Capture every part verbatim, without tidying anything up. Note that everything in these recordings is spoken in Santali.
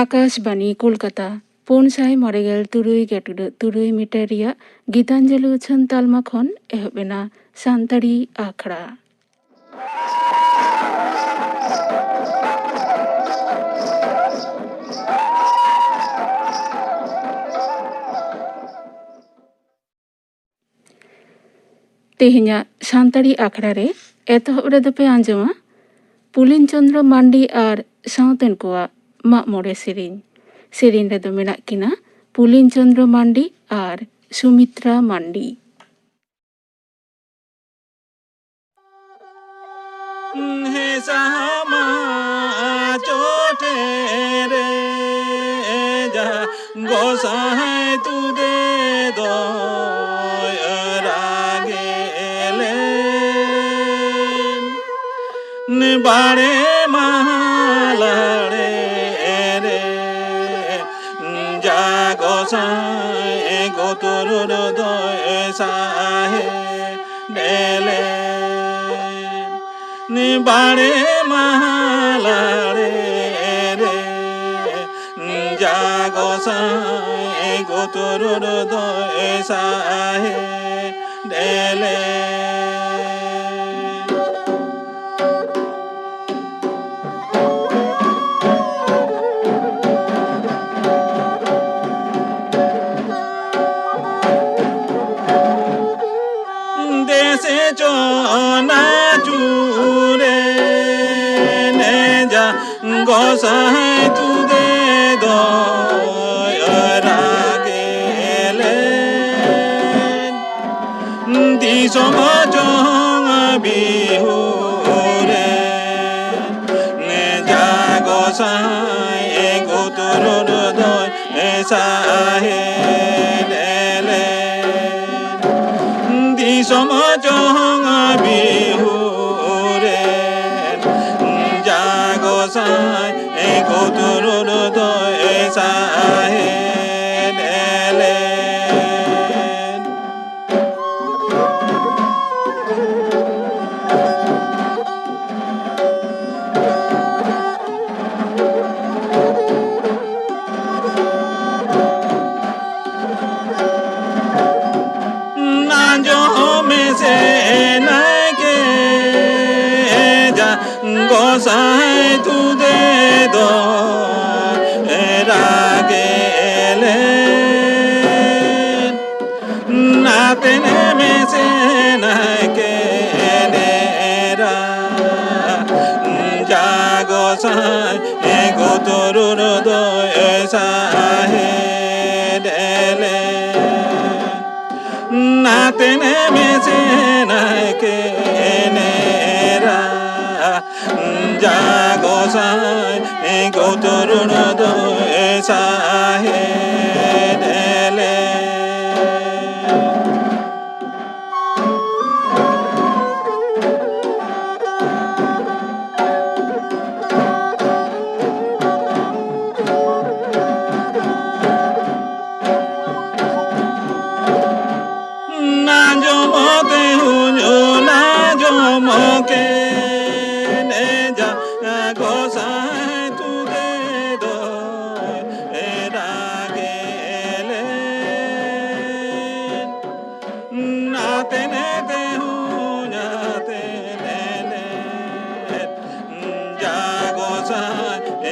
ᱟᱠᱟᱥᱵᱟᱱᱤ ᱠᱳᱞᱠᱟᱛᱟ, ᱯᱩᱱ ᱥᱟᱭ ᱢᱚᱬᱮ ᱜᱮᱞ ᱛᱩᱨᱩᱭ ᱜᱮᱴᱩᱰᱟᱹᱜ ᱛᱩᱨᱩᱭ ᱢᱤᱴᱟᱨ ᱨᱮᱭᱟᱜ ᱜᱤᱛᱟᱧᱡᱚᱞᱤ ᱩᱪᱷᱟᱹᱱ ᱛᱟᱞᱢᱟ ᱠᱷᱚᱱ ᱮᱦᱚᱵ ᱮᱱᱟ ᱥᱟᱱᱛᱟᱲᱤ ᱟᱠᱷᱲᱟ᱾ ᱛᱮᱦᱮᱧᱟᱜ ᱥᱟᱱᱛᱟᱲᱤ ᱟᱠᱷᱲᱟ ᱨᱮ ᱮᱛᱚᱦᱚᱵ ᱨᱮᱫᱚ ᱯᱮ ᱟᱸᱡᱚᱢᱟ ᱯᱩᱞᱤᱱ ᱪᱚᱸᱫᱽᱨᱚ ᱢᱟᱱᱰᱤ ᱟᱨ ᱥᱟᱶᱛᱮᱱ ᱠᱚᱣᱟᱜ ᱢᱟᱜ ᱢᱚᱬᱮ ᱥᱮᱨᱮᱧ᱾ ᱥᱮᱨᱮᱧ ᱨᱮᱫᱚ ᱢᱮᱱᱟᱜ ᱠᱤᱱᱟ ᱯᱩᱞᱤᱱ ᱪᱚᱸᱫᱽᱨᱚ ᱢᱟᱱᱰᱤ ᱟᱨ ᱥᱩᱢᱤᱛᱨᱟ ᱢᱟᱱᱰᱤ᱾ ᱦᱮᱸ ᱥᱟᱢᱟ ᱪᱚᱴᱮ ᱨᱮ ᱡᱟ ᱜᱚᱸᱥᱟᱭ ᱛᱩᱫᱮ ᱫᱚᱭ ᱨᱟᱜᱮ ᱞᱮᱱ᱾ ᱵᱟᱲᱮ ᱢᱟᱦᱟ ᱞᱟᱲᱮ ᱨᱮ ᱡᱟ ᱜᱚᱸᱥᱟᱭ ᱜᱚᱛᱚᱨ ᱫᱚᱭ ᱥᱟᱦᱮ ᱰᱮᱞᱮ᱾ ᱵᱟᱲᱮ ᱢᱟᱦᱟ ᱞᱟᱲᱮ ᱨᱮ ᱡᱟ ᱜᱚᱸᱥᱟᱭ ᱜᱚᱛᱚᱨ ᱫᱚᱭ ᱥᱟᱦᱮ ᱰᱮᱞᱮ᱾ ᱫᱮᱥᱮ ᱪᱚᱱᱟ ᱪᱩᱨᱮ ᱱᱮᱡᱟ ᱜᱚᱸᱥᱟᱭ ᱛᱩᱫᱮ ᱫᱚᱭ ᱨᱟᱜᱮ ᱞᱮᱱ᱾ ᱫᱤᱥᱚᱢ ᱪᱚᱝ ᱵᱤᱦᱩᱨᱮ ᱱᱮᱡᱟ ᱜᱚᱸᱥᱟᱭ ᱜᱚᱛᱚᱨ ᱫᱚᱭ ᱥᱟᱦᱮ ᱞᱮᱱ᱾ ᱫᱤᱥᱚᱢ ᱪᱚᱝ ᱵᱤᱦᱩ ᱮᱱᱮᱢᱮ ᱥᱮᱱᱟᱭ ᱠᱮᱱᱮᱨᱟ, ᱡᱟ ᱜᱚᱸᱥᱟᱭ ᱜᱚᱛᱚᱨᱩᱱ ᱫᱚᱭ ᱥᱟᱦᱮᱫ ᱮᱞᱮ᱾ ᱱᱟᱡᱚᱢ ᱛᱮᱦᱩᱧ ᱱᱟᱡᱚᱢ ᱠᱮᱱᱮ ᱡᱟ ᱜᱚᱸᱥᱟᱭ ᱛᱩᱫᱮ ᱫᱚᱭ ᱨᱟᱜᱮ ᱞᱮ᱾ ᱱᱟᱛᱮ ᱱᱮᱛᱮ ᱦᱩᱧ ᱟᱛᱮ ᱱᱮᱞᱮ᱾ ᱡᱟ ᱜᱚᱸᱥᱟᱭ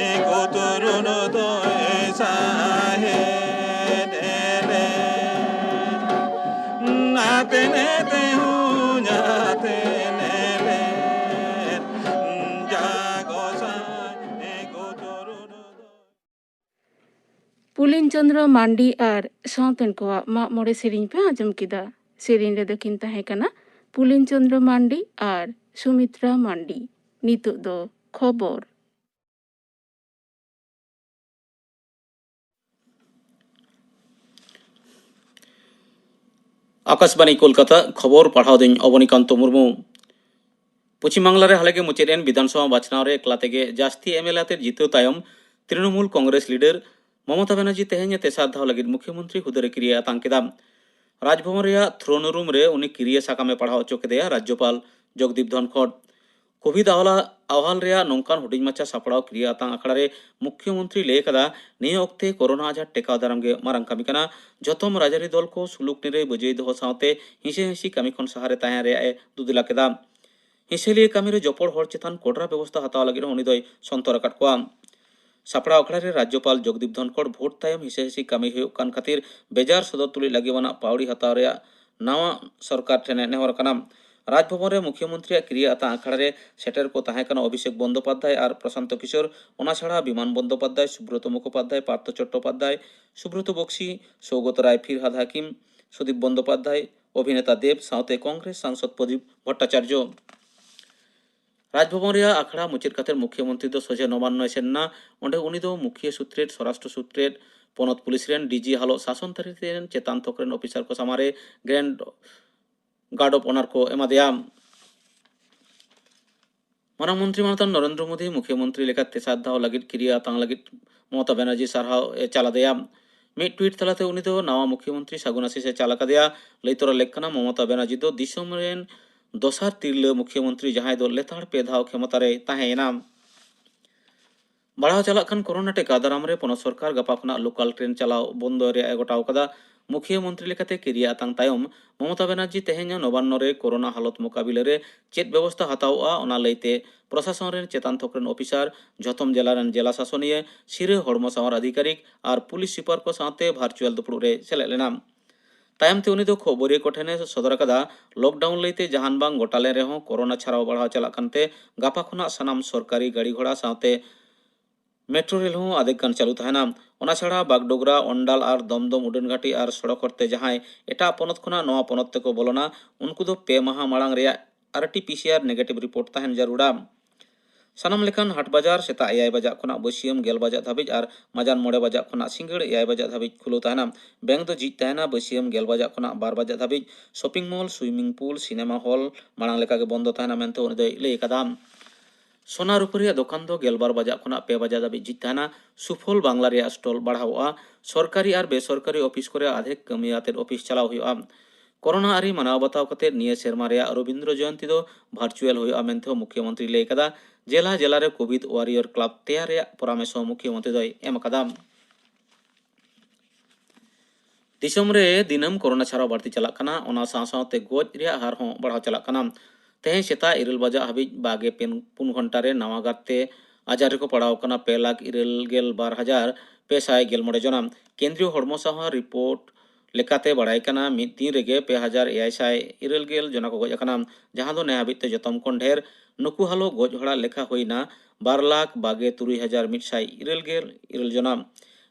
ᱠᱚᱛᱩᱨᱩᱱ ᱫᱚᱭ ᱥᱟᱦᱮᱫ ᱮᱞᱮ᱾ ᱱᱟᱛᱮ ᱱᱮᱛᱮ ᱦᱩᱧ ᱟᱛᱮ ᱱᱮᱞᱮ᱾ ᱡᱟ ᱜᱚᱸᱥᱟᱭ ᱠᱚᱛᱩᱨᱩᱱ ᱫᱚᱭ᱾ ᱯᱩᱞᱤᱱ ᱪᱚᱸᱫᱽᱨᱚ ᱢᱟᱱᱰᱤ ᱟᱨ ᱥᱟᱶᱛᱮᱱ ᱠᱚᱣᱟᱜ ᱢᱟᱜ ᱢᱚᱬᱮ ᱥᱮᱨᱮᱧ ᱯᱮ ᱟᱸᱡᱚᱢ ᱠᱮᱫᱟ᱾ ᱥᱮᱨᱮᱧ ᱨᱮᱫᱚ ᱠᱤᱱ ᱛᱟᱦᱮᱸ ᱠᱟᱱᱟ ᱯᱩᱞᱤᱱ ᱪᱚᱸᱫᱽᱨᱚ ᱢᱟᱱᱰᱤ ᱟᱨ ᱥᱩᱢᱤᱛᱨᱟ ᱢᱟᱱᱰᱤ᱾ ᱱᱤᱛᱚᱜ ᱫᱚ ᱠᱷᱚᱵᱚᱨ᱾ ᱟᱠᱟᱥᱵᱟᱬᱤ ᱠᱳᱞᱠᱟᱛᱟ, ᱠᱷᱚᱵᱚᱨ ᱯᱟᱲᱦᱟᱣ ᱫᱟᱹᱧ ᱚᱵᱚᱱᱤᱠᱟᱱᱛᱚ ᱢᱩᱨᱢᱩ᱾ ᱯᱚᱪᱷᱤᱢ ᱵᱟᱝᱞᱟ ᱨᱮ ᱦᱟᱞᱮᱜᱮ ᱢᱩᱪᱟᱹᱫ ᱮᱱ ᱵᱤᱫᱷᱟᱱᱥᱚᱵᱷᱟ ᱵᱟᱪᱷᱱᱟᱣ ᱨᱮ ᱮᱠᱞᱟ ᱛᱮᱜᱮ ᱡᱟᱹᱥᱛᱤ ᱮᱢ ᱮᱞ ᱮ ᱟᱛᱮ ᱡᱤᱛᱟᱹᱣ ᱛᱟᱭᱚᱢ ᱛᱨᱤᱱᱚᱢᱩᱞ ᱠᱚᱝᱜᱨᱮᱥ ᱞᱤᱰᱟᱨ ᱢᱚᱢᱚᱛᱟ ᱵᱟᱱᱟᱨᱡᱤ ᱛᱮᱦᱮᱧ ᱛᱮᱥᱟᱨ ᱫᱷᱟᱣ ᱞᱟᱹᱜᱤᱫ ᱢᱩᱠᱷᱭᱚᱢᱚᱱᱛᱨᱤ ᱦᱩᱫᱟᱹ ᱨᱮ ᱠᱤᱨᱤᱭᱟᱹ ᱟᱛᱟᱝ ᱠᱮᱫᱟ᱾ ᱨᱟᱡᱽᱵᱷᱚᱵᱚᱱ ᱨᱮᱭᱟᱜ ᱛᱷᱨᱳᱱ ᱨᱩᱢ ᱨᱮ ᱩᱱᱤ ᱠᱤᱨᱤᱭᱟᱹ ᱥᱟᱠᱟᱢ ᱮ ᱯᱟᱲᱦᱟᱣ ᱦᱚᱪᱚ ᱠᱮᱫᱮᱭᱟ ᱨᱟᱡᱽᱡᱚᱯᱟᱞ ᱡᱚᱜᱽᱫᱤᱯ ᱫᱷᱚᱱᱠᱷᱚᱲ᱾ ᱠᱳᱵᱷᱤᱰ ᱟᱦᱞᱟ-, ᱟᱦᱣᱟᱞ ᱨᱮᱭᱟᱜ ᱱᱚᱝᱠᱟᱱ ᱦᱩᱰᱤᱧ ᱢᱟᱪᱷᱟ ᱥᱟᱯᱲᱟᱣ ᱠᱤᱨᱤᱭᱟᱹ ᱟᱛᱟᱝ ᱟᱠᱷᱲᱟ ᱨᱮ ᱢᱩᱠᱷᱭᱚᱢᱚᱱᱛᱨᱤ ᱞᱟᱹᱭ ᱟᱠᱟᱫᱟ, ᱱᱤᱭᱟᱹ ᱚᱠᱛᱮ ᱠᱳᱨᱳᱱᱟ ᱟᱡᱷᱟᱴ ᱴᱮᱠᱟᱣ ᱫᱟᱨᱟᱢ ᱜᱮ ᱢᱟᱨᱟᱝ ᱠᱟᱹᱢᱤ ᱠᱟᱱᱟ᱾ ᱡᱚᱛᱚᱢ ᱨᱟᱡᱽᱟᱹᱨᱤ ᱫᱚᱞ ᱠᱚ ᱥᱩᱞᱩᱠ ᱱᱤᱨᱟᱹᱭ ᱵᱟᱹᱡᱟᱹᱭ ᱫᱚᱦᱚ ᱥᱟᱶᱛᱮ ᱦᱤᱸᱥᱟᱹ ᱦᱤᱸᱥᱤ ᱠᱟᱹᱢᱤ ᱠᱷᱚᱱ ᱥᱟᱦᱟᱨᱮ ᱛᱟᱦᱮᱸ ᱨᱮᱭᱟᱜ ᱮ ᱫᱩᱫᱤᱞᱟ ᱠᱮᱫᱟ᱾ ᱦᱤᱸᱥᱟᱹᱞᱤᱭᱟᱹ ᱠᱟᱹᱢᱤ ᱨᱮ ᱡᱚᱯᱚᱲ ᱦᱚᱲ ᱪᱮᱛᱟᱱ ᱠᱚᱰᱨᱟ ᱵᱮᱵᱚᱥᱛᱷᱟ ᱦᱟᱛᱟᱣ ᱞᱟᱹᱜᱤᱫ ᱦᱚᱸ ᱩᱱᱤ ᱫᱚᱭ ᱥᱚᱱᱛᱚᱨ ᱟᱠᱟᱫ ᱠᱚᱣᱟ᱾ ᱥᱟᱯᱲᱟᱣ ᱟᱠᱷᱲᱟ ᱨᱮ ᱨᱟᱡᱽᱡᱚᱯᱟᱞ ᱡᱚᱜᱽᱫᱤᱯ ᱫᱷᱚᱱᱠᱷᱚᱲ ᱵᱷᱳᱴ ᱛᱟᱭᱚᱢ ᱦᱤᱸᱥᱟᱹ ᱦᱤᱸᱥᱤ ᱠᱟᱹᱢᱤ ᱦᱩᱭᱩᱜ ᱠᱟᱱ ᱠᱷᱟᱹᱛᱤᱨ ᱵᱮᱡᱟᱨ ᱥᱚᱫᱚᱨ ᱛᱩᱞᱩᱡ ᱞᱟᱹᱜᱤᱫ ᱟᱱᱟᱜ ᱯᱟᱹᱣᱲᱤ ᱦᱟᱛᱟᱣ ᱨᱮᱭᱟᱜ ᱱᱟᱣᱟ ᱥᱚᱨᱠᱟᱨ ᱴᱷᱮᱱ ᱮ ᱱᱮᱦᱚᱨ ᱟᱠᱟᱱᱟ᱾ ᱨᱟᱡᱽᱵᱷᱚᱵᱚᱱ ᱨᱮ ᱢᱩᱠᱷᱭᱚᱢᱚᱱᱛᱨᱤᱭᱟᱜ ᱠᱤᱨᱤᱭᱟᱹ ᱟᱛᱟᱝ ᱟᱠᱷᱲᱟ ᱨᱮ ᱥᱮᱴᱮᱨ ᱠᱚ ᱛᱟᱦᱮᱸ ᱠᱟᱱᱟ ᱚᱵᱷᱤᱥᱮᱠ ᱵᱚᱱᱫᱳᱯᱟᱫᱽᱫᱷᱟᱭ ᱟᱨ ᱯᱨᱚᱥᱟᱱᱛᱚ ᱠᱤᱥᱳᱨ, ᱚᱱᱟ ᱪᱷᱟᱲᱟ ᱵᱤᱢᱟᱱ ᱵᱚᱱᱫᱳᱯᱟᱫᱽᱫᱷᱟᱭ, ᱥᱩᱵᱨᱚᱛᱚ ᱢᱩᱠᱷᱳᱯᱟᱫᱽᱫᱷᱟᱭ, ᱯᱟᱨᱛᱷᱚ ᱪᱚᱴᱴᱳᱯᱟᱫᱽᱫᱷᱟᱭ, ᱥᱩᱵᱨᱚᱛᱚ ᱵᱚᱠᱥᱤ, ᱥᱳᱣᱜᱚᱛ ᱨᱟᱭ ᱯᱷᱤᱨᱦᱟᱫ ᱦᱟᱠᱤᱢ, ᱥᱩᱫᱤᱯ ᱵᱚᱱᱫᱳᱯᱟᱫᱽᱫᱷᱟᱭ, ᱚᱵᱷᱤᱱᱮᱛᱟ ᱫᱮᱵᱽ ᱥᱟᱶᱛᱮ ᱠᱚᱝᱜᱨᱮᱥ ᱥᱟᱝᱥᱚᱫ ᱯᱨᱚᱫᱤᱯ ᱵᱷᱚᱴᱴᱟᱪᱟᱨᱡᱚ᱾ ᱨᱟᱡᱽᱵᱷᱚᱵᱚᱱ ᱨᱮᱭᱟᱜ ᱟᱠᱷᱲᱟ ᱢᱩᱪᱟᱹᱫ ᱠᱟᱛᱮ ᱢᱩᱠᱷᱭᱚᱢᱚᱱᱛᱨᱤ ᱫᱚ ᱥᱚᱡᱷᱮ ᱱᱚᱵᱟᱱᱱᱚᱭ ᱥᱮᱱ ᱮᱱᱟ᱾ ᱚᱸᱰᱮ ᱩᱱᱤ ᱫᱚ ᱢᱩᱠᱷᱭᱟᱹ ᱥᱩᱛᱨᱮᱛ, ᱥᱚᱨᱟᱥᱴᱨᱚ ᱥᱩᱛᱨᱮᱛ, ᱯᱚᱱᱚᱛ ᱯᱩᱞᱤᱥ ᱨᱮᱱ ᱰᱤᱡᱤ ᱦᱟᱞᱚᱛ ᱥᱟᱥᱚᱱ ᱛᱟᱹᱨᱤ ᱨᱮᱱ ᱪᱮᱛᱟᱱ ᱛᱷᱚᱠ ᱨᱮᱱ ᱚᱯᱷᱤᱥᱟᱨ ᱠᱚ ᱥᱟᱢᱟᱝ ᱨᱮ ᱜᱨᱮᱱᱰ ᱜᱟᱨᱰ ᱚᱯᱷ ᱚᱱᱟᱨ ᱠᱚ ᱮᱢᱟᱫᱮᱭᱟ᱾ ᱢᱟᱨᱟᱝ ᱢᱚᱱᱛᱨᱤ ᱢᱟᱱᱚᱛᱟᱱ ᱱᱚᱨᱮᱱᱫᱨᱚ ᱢᱳᱫᱤ ᱢᱩᱠᱷᱭᱚᱢᱚᱱᱛᱨᱤ ᱞᱮᱠᱟᱛᱮ ᱛᱮᱥᱟᱨ ᱫᱷᱟᱣ ᱞᱟᱹᱜᱤᱫ ᱠᱤᱨᱤᱭᱟᱹ ᱟᱛᱟᱝ ᱞᱟᱹᱜᱤᱫ ᱢᱚᱢᱚᱛᱟ ᱵᱮᱱᱟᱨᱡᱤ ᱥᱟᱨᱦᱟᱣ ᱮ ᱪᱟᱞ ᱟᱫᱮᱭᱟ᱾ ᱢᱤᱫ ᱴᱩᱭᱤᱴ ᱛᱟᱞᱟᱛᱮ ᱩᱱᱤ ᱫᱚ ᱱᱟᱣᱟ ᱢᱩᱠᱷᱭᱚᱢᱚᱱᱛᱨᱤ ᱥᱟᱹᱜᱩᱱ ᱟᱥᱤᱥ ᱮ ᱪᱟᱞ ᱟᱠᱟᱫᱮᱭᱟ᱾ ᱞᱟᱹᱭ ᱛᱚᱨᱟ ᱞᱮᱠ ᱠᱟᱱᱟ, ᱢᱚᱢᱚᱛᱟ ᱵᱮᱱᱟᱨᱡᱤ ᱫᱚ ᱫᱤᱥᱚᱢ ᱨᱮᱱ ᱫᱚᱥᱟᱨ ᱛᱤᱨᱞᱟᱹ ᱢᱩᱠᱷᱭᱚᱢᱚᱱᱛᱨᱤ, ᱡᱟᱦᱟᱸᱭ ᱫᱚ ᱞᱮᱛᱟᱲ ᱯᱮ ᱫᱷᱟᱣ ᱠᱷᱮᱢᱚᱛᱟ ᱨᱮᱭ ᱛᱟᱦᱮᱸ ᱮᱱᱟ᱾ ᱵᱟᱲᱦᱟᱣ ᱪᱟᱞᱟᱜ ᱠᱟᱱ ᱠᱳᱨᱳᱱᱟ ᱴᱤᱠᱟ ᱫᱟᱨᱟᱢ ᱨᱮ ᱯᱚᱱᱚᱛ ᱥᱚᱨᱠᱟᱨ ᱜᱟᱯᱟ ᱠᱷᱚᱱᱟᱜ ᱞᱳᱠᱟᱞ ᱴᱨᱮᱱ ᱪᱟᱞᱟᱣ ᱵᱚᱱᱫᱚ ᱨᱮᱭᱟᱜ ᱮ ᱜᱚᱴᱟᱣ ᱠᱟᱫᱟ᱾ ᱢᱩᱠᱷᱭᱟᱹ ᱢᱚᱱᱛᱨᱤ ᱞᱮᱠᱟᱛᱮ ᱠᱤᱨᱤᱭᱟᱹ ᱟᱛᱟᱝ ᱛᱟᱭᱚᱢ ᱢᱚᱢᱚᱛᱟ ᱵᱮᱱᱟᱨᱡᱤ ᱛᱮᱦᱮᱧ ᱱᱚᱵᱟᱱᱱᱚ ᱨᱮ ᱠᱳᱨᱳᱱᱟ ᱦᱟᱞᱚᱛ ᱢᱳᱠᱟᱵᱤᱞᱟ ᱨᱮ ᱪᱮᱫ ᱵᱮᱵᱚᱥᱛᱷᱟ ᱦᱟᱛᱟᱣᱚᱜᱼᱟ, ᱚᱱᱟ ᱞᱟᱹᱭᱛᱮ ᱯᱨᱚᱥᱟᱥᱚᱱ ᱨᱮᱱ ᱪᱮᱛᱟᱱ ᱛᱷᱚᱠ ᱨᱮᱱ ᱚᱯᱷᱤᱥᱟᱨ, ᱡᱷᱚᱛᱚᱢ ᱡᱮᱞᱟ ᱨᱮᱱ ᱡᱮᱞᱟ ᱥᱟᱥᱚᱱᱤᱭᱟᱹ, ᱥᱤᱨᱟᱹ ᱦᱚᱲᱢᱚ ᱥᱟᱶᱟᱨ ᱟᱫᱷᱤᱠᱟᱨᱤᱠ ᱟᱨ ᱯᱩᱞᱤᱥ ᱥᱩᱯᱟᱨ ᱠᱚ ᱥᱟᱶᱛᱮ ᱵᱷᱟᱨᱪᱩᱭᱟᱞ ᱫᱩᱯᱲᱩᱵ ᱨᱮ ᱥᱮᱞᱮᱫ ᱞᱮᱱᱟ᱾ ᱛᱟᱭᱚᱢ ᱛᱮ ᱩᱱᱤ ᱫᱚ ᱠᱷᱚᱵᱚᱨᱤᱭᱟᱹ ᱠᱚ ᱴᱷᱮᱱ ᱮ ᱥᱚᱫᱚᱨ ᱟᱠᱟᱫᱟ, ᱞᱚᱠᱰᱟᱣᱩᱱ ᱞᱟᱹᱭᱛᱮ ᱡᱟᱦᱟᱱ ᱵᱟᱝ ᱜᱚᱴᱟ ᱞᱮᱱ ᱨᱮᱦᱚᱸ ᱠᱳᱨᱳᱱᱟ ᱪᱷᱟᱲᱟᱣ ᱵᱟᱲᱦᱟᱣ ᱪᱟᱞᱟᱜ ᱠᱟᱱᱛᱮ ᱜᱟᱯᱟ ᱠᱷᱚᱱᱟᱜ ᱥᱟᱱᱟᱢ ᱥᱚᱨᱠᱟᱨᱤ ᱜᱟᱹᱰᱤ ᱜᱷᱚᱲᱟ ᱥᱟᱶᱛᱮ ᱢᱮᱴᱨᱳ ᱨᱮᱞ ᱦᱚᱸ ᱟᱫᱷᱮᱠ ᱜᱟᱱ ᱪᱟᱹᱞᱩ ᱛᱟᱦᱮᱱᱟ᱾ ᱚᱱᱟ ᱪᱷᱟᱲᱟ ᱵᱟᱜᱰᱳᱜᱽᱨᱟ, ᱚᱱᱰᱟᱞ ᱟᱨ ᱫᱚᱢᱫᱚᱢ ᱩᱰᱟᱹᱱ ᱜᱷᱟᱹᱴᱤ ᱟᱨ ᱥᱚᱲᱚᱠ ᱦᱚᱨᱛᱮ ᱡᱟᱦᱟᱸᱭ ᱮᱴᱟᱜ ᱯᱚᱱᱚᱛ ᱠᱷᱚᱱᱟᱜ ᱱᱚᱣᱟ ᱯᱚᱱᱚᱛ ᱛᱮᱠᱚ ᱵᱚᱞᱚᱱᱟ, ᱩᱱᱠᱩ ᱫᱚ ᱯᱮ ᱢᱟᱦᱟ ᱢᱟᱲᱟᱝ ᱨᱮᱭᱟᱜ ᱟᱨ ᱴᱤ ᱯᱤ ᱥᱤ ᱟᱨ ᱱᱮᱜᱮᱴᱤᱵᱷ ᱨᱤᱯᱳᱨᱴ ᱛᱟᱦᱮᱱ ᱡᱟᱹᱨᱩᱲᱟ᱾ ᱥᱟᱱᱟᱢ ᱞᱮᱠᱟᱱ ᱦᱟᱴ ᱵᱟᱡᱟᱨ ᱥᱮᱛᱟᱜ ᱮᱭᱟᱭ ᱵᱟᱡᱟᱜ ᱠᱷᱚᱱᱟᱜ ᱵᱟᱹᱥᱭᱟᱹᱢ ᱜᱮᱞ ᱵᱟᱡᱟᱜ ᱫᱷᱟᱹᱵᱤᱡ ᱟᱨ ᱢᱟᱡᱟᱱ ᱢᱚᱬᱮ ᱵᱟᱡᱟᱜ ᱠᱷᱚᱱᱟᱜ ᱥᱤᱸᱜᱟᱹᱲ ᱮᱭᱟᱭ ᱵᱟᱡᱟᱜ ᱫᱷᱟᱹᱵᱤᱡ ᱠᱷᱩᱞᱟᱹᱣ ᱛᱟᱦᱮᱱᱟ᱾ ᱵᱮᱝᱠ ᱫᱚ ᱡᱷᱤᱡ ᱛᱟᱦᱮᱱᱟ ᱵᱟᱹᱥᱭᱟᱹᱢ ᱜᱮᱞ ᱵᱟᱡᱟᱜ ᱠᱷᱚᱱᱟᱜ ᱵᱟᱨ ᱵᱟᱡᱟᱜ ᱫᱷᱟᱹᱵᱤᱡ᱾ Shopping mall, swimming pool, cinema hall ᱢᱟᱲᱟᱝ ᱞᱮᱠᱟᱜᱮ ᱵᱚᱱᱫᱚ ᱛᱟᱦᱮᱱᱟ ᱢᱮᱱᱛᱮ ᱩᱱᱤ ᱫᱚᱭ ᱞᱟᱹᱭ ᱟᱠᱟᱫᱟ᱾ ᱥᱚᱱᱟ ᱨᱩᱯᱟᱹ ᱨᱮᱭᱟᱜ ᱫᱚᱠᱟᱱ ᱫᱚ ᱜᱮᱞᱵᱟᱨ ᱵᱟᱡᱟᱜ ᱠᱷᱚᱱᱟᱜ ᱯᱮ ᱵᱟᱡᱟᱜ ᱫᱷᱟᱹᱵᱤᱡ ᱡᱷᱤᱡ ᱛᱟᱦᱮᱱᱟ᱾ ᱥᱩᱯᱷᱚᱞ ᱵᱟᱝᱞᱟ ᱨᱮᱭᱟᱜ ᱥᱴᱚᱞ ᱵᱟᱲᱦᱟᱣᱚᱜᱼᱟ᱾ ᱥᱚᱨᱠᱟᱨᱤ ᱟᱨ ᱵᱮᱥᱚᱨᱠᱟᱨᱤ ᱚᱯᱷᱤᱥ ᱠᱚᱨᱮ ᱟᱫᱷᱮᱠ ᱠᱟᱹᱢᱤᱭᱟᱹ ᱟᱛᱮᱫ ᱚᱯᱷᱤᱥ ᱪᱟᱞᱟᱣ ᱦᱩᱭᱩᱜᱼᱟ᱾ ᱠᱳᱨᱳᱱᱟ ᱟᱹᱨᱤ ᱢᱟᱱᱟᱣ ᱵᱟᱛᱟᱣ ᱠᱟᱛᱮ ᱱᱤᱭᱟᱹ ᱥᱮᱨᱢᱟ ᱨᱮᱭᱟᱜ ᱨᱚᱵᱤᱱᱫᱨᱚ ᱡᱚᱭᱚᱱᱛᱤ ᱫᱚ ᱵᱷᱟᱨᱪᱩᱭᱟᱞ ᱦᱩᱭᱩᱜᱼᱟ ᱢᱮᱱᱛᱮ ᱦᱚᱸ ᱢᱩᱠᱷᱭᱚᱢᱚᱱᱛᱨᱤ ᱞᱟᱹᱭ ᱟᱠᱟᱫᱟ᱾ ᱡᱮᱞᱟ ᱡᱮᱞᱟ ᱨᱮ ᱠᱳᱵᱷᱤᱰ ᱣᱟᱨᱤᱭᱚᱨ ᱠᱞᱟᱵᱽ ᱛᱮᱭᱟᱨ ᱨᱮᱭᱟᱜ ᱯᱚᱨᱟᱢᱮᱥ ᱦᱚᱸ ᱢᱩᱠᱷᱭᱚᱢᱚᱱᱛᱨᱤ ᱫᱚᱭ ᱮᱢ ᱟᱠᱟᱫᱟ᱾ ᱫᱤᱥᱚᱢ ᱨᱮ ᱫᱤᱱᱟᱹᱢ ᱠᱳᱨᱳᱱᱟ ᱪᱷᱟᱲᱟᱣ ᱵᱟᱹᱲᱛᱤ ᱪᱟᱞᱟᱜ ᱠᱟᱱᱟ, ᱚᱱᱟ ᱥᱟᱶ ᱥᱟᱶᱛᱮ ᱜᱚᱡ ᱨᱮᱭᱟᱜ ᱦᱟᱨ ᱦᱚᱸ ᱵᱟᱲᱦᱟᱣ ᱪᱟᱞᱟᱜ ᱠᱟᱱᱟ᱾ ᱛᱮᱦᱮᱧ ᱥᱮᱛᱟᱜ ᱤᱨᱟᱹᱞ ᱵᱟᱡᱟᱜ ᱦᱟᱹᱵᱤᱡ ᱵᱟᱜᱮ ᱯᱮ, ᱯᱩᱱ ᱜᱷᱚᱱᱴᱟ ᱨᱮ ᱱᱟᱣᱟ ᱜᱟᱨᱛᱮ ᱟᱡᱟᱨ ᱨᱮᱠᱚ ᱯᱟᱲᱟᱣ ᱟᱠᱟᱱᱟ ᱯᱮ ᱞᱟᱠᱷ ᱤᱨᱟᱹᱞ ᱜᱮᱞ ᱵᱟᱨ ᱦᱟᱡᱟᱨ ᱯᱮ ᱥᱟᱭ ᱜᱮᱞ ᱢᱚᱬᱮ ᱡᱚᱱᱟ᱾ ᱠᱮᱱᱫᱨᱤᱭᱚ ᱦᱚᱲᱢᱚ ᱥᱟᱶᱟᱨ ᱨᱤᱯᱳᱨᱴ ᱞᱮᱠᱟᱛᱮ ᱵᱟᱲᱟᱭ ᱠᱟᱱᱟ, ᱢᱤᱫ ᱫᱤᱱ ᱨᱮᱜᱮ ᱯᱮ ᱦᱟᱡᱟᱨ ᱮᱭᱟᱭ ᱥᱟᱭ ᱤᱨᱟᱹᱞ ᱜᱮᱞ ᱡᱚᱱᱟ ᱠᱚ ᱜᱚᱡ ᱟᱠᱟᱱᱟ, ᱡᱟᱦᱟᱸ ᱫᱚ ᱱᱮ ᱦᱟᱹᱵᱤᱡ ᱛᱮ ᱡᱚᱛᱚᱢ ᱠᱷᱚᱱ ᱰᱷᱮᱨ᱾ ᱱᱩᱠᱩ ᱦᱟᱞᱚ ᱜᱚᱡ ᱦᱚᱲᱟᱜ ᱞᱮᱠᱷᱟ ᱦᱩᱭᱱᱟ ᱵᱟᱨ ᱞᱟᱠᱷ ᱵᱟᱜᱮ ᱛᱩᱨᱩᱭ ᱦᱟᱡᱟᱨ ᱢᱤᱫ ᱥᱟᱭ ᱤᱨᱟᱹᱞ ᱜᱮᱞ ᱤᱨᱟᱹᱞ ᱡᱚᱱᱟ᱾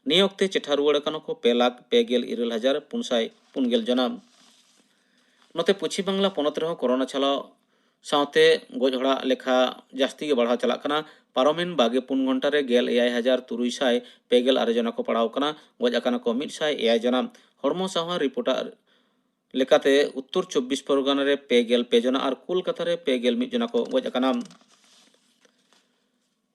ᱱᱤᱭᱟᱹ ᱚᱠᱛᱮ ᱪᱮᱴᱷᱟ ᱨᱩᱣᱟᱹᱲ ᱟᱠᱟᱱᱟ ᱠᱚ ᱯᱮ ᱞᱟᱠᱷ ᱯᱮ ᱜᱮᱞ ᱤᱨᱟᱹᱞ ᱦᱟᱡᱟᱨ ᱯᱩᱱ ᱥᱟᱭ ᱯᱩᱱ ᱜᱮᱞ ᱡᱚᱱᱟ᱾ ᱱᱚᱛᱮ ᱯᱚᱪᱷᱤᱢ ᱵᱟᱝᱞᱟ ᱯᱚᱱᱚᱛ ᱨᱮᱦᱚᱸ ᱠᱳᱨᱳᱱᱟ ᱪᱷᱟᱞᱟᱣ ᱥᱟᱶᱛᱮ ᱜᱚᱡ ᱦᱚᱲᱟᱜ ᱞᱮᱠᱷᱟ ᱡᱟᱹᱥᱛᱤ ᱜᱮ ᱵᱟᱲᱦᱟᱣ ᱪᱟᱞᱟᱜ ᱠᱟᱱᱟ᱾ ᱯᱟᱨᱚᱢᱮᱱ ᱵᱟᱜᱮ ᱯᱩᱱ ᱜᱷᱚᱱᱴᱟ ᱨᱮ ᱜᱮᱞ ᱮᱭᱟᱭ ᱦᱟᱡᱟᱨ ᱛᱩᱨᱩᱭ ᱥᱟᱭ ᱯᱮ ᱜᱮᱞ ᱟᱨᱮ ᱡᱚᱱᱟ ᱠᱚ ᱯᱟᱲᱟᱣ ᱟᱠᱟᱱᱟ᱾ ᱜᱚᱡ ᱟᱠᱟᱱᱟ ᱠᱚ ᱢᱤᱫ ᱥᱟᱭ ᱮᱭᱟᱭ ᱡᱚᱱᱟ᱾ ᱦᱚᱲᱢᱚ ᱥᱟᱶᱟᱨ ᱨᱤᱯᱳᱨᱴᱟᱨ ᱞᱮᱠᱟᱛᱮ ᱩᱛᱛᱚᱨ ᱪᱚᱵᱵᱤᱥ ᱯᱚᱨᱜᱚᱱᱟ ᱨᱮ ᱯᱮ ᱜᱮᱞ ᱯᱮ ᱡᱚᱱᱟ ᱟᱨ ᱠᱳᱞᱠᱟᱛᱟ ᱨᱮ ᱯᱮ ᱜᱮᱞ ᱢᱤᱫ ᱡᱚᱱᱟ ᱠᱚ ᱜᱚᱡ ᱟᱠᱟᱱᱟ᱾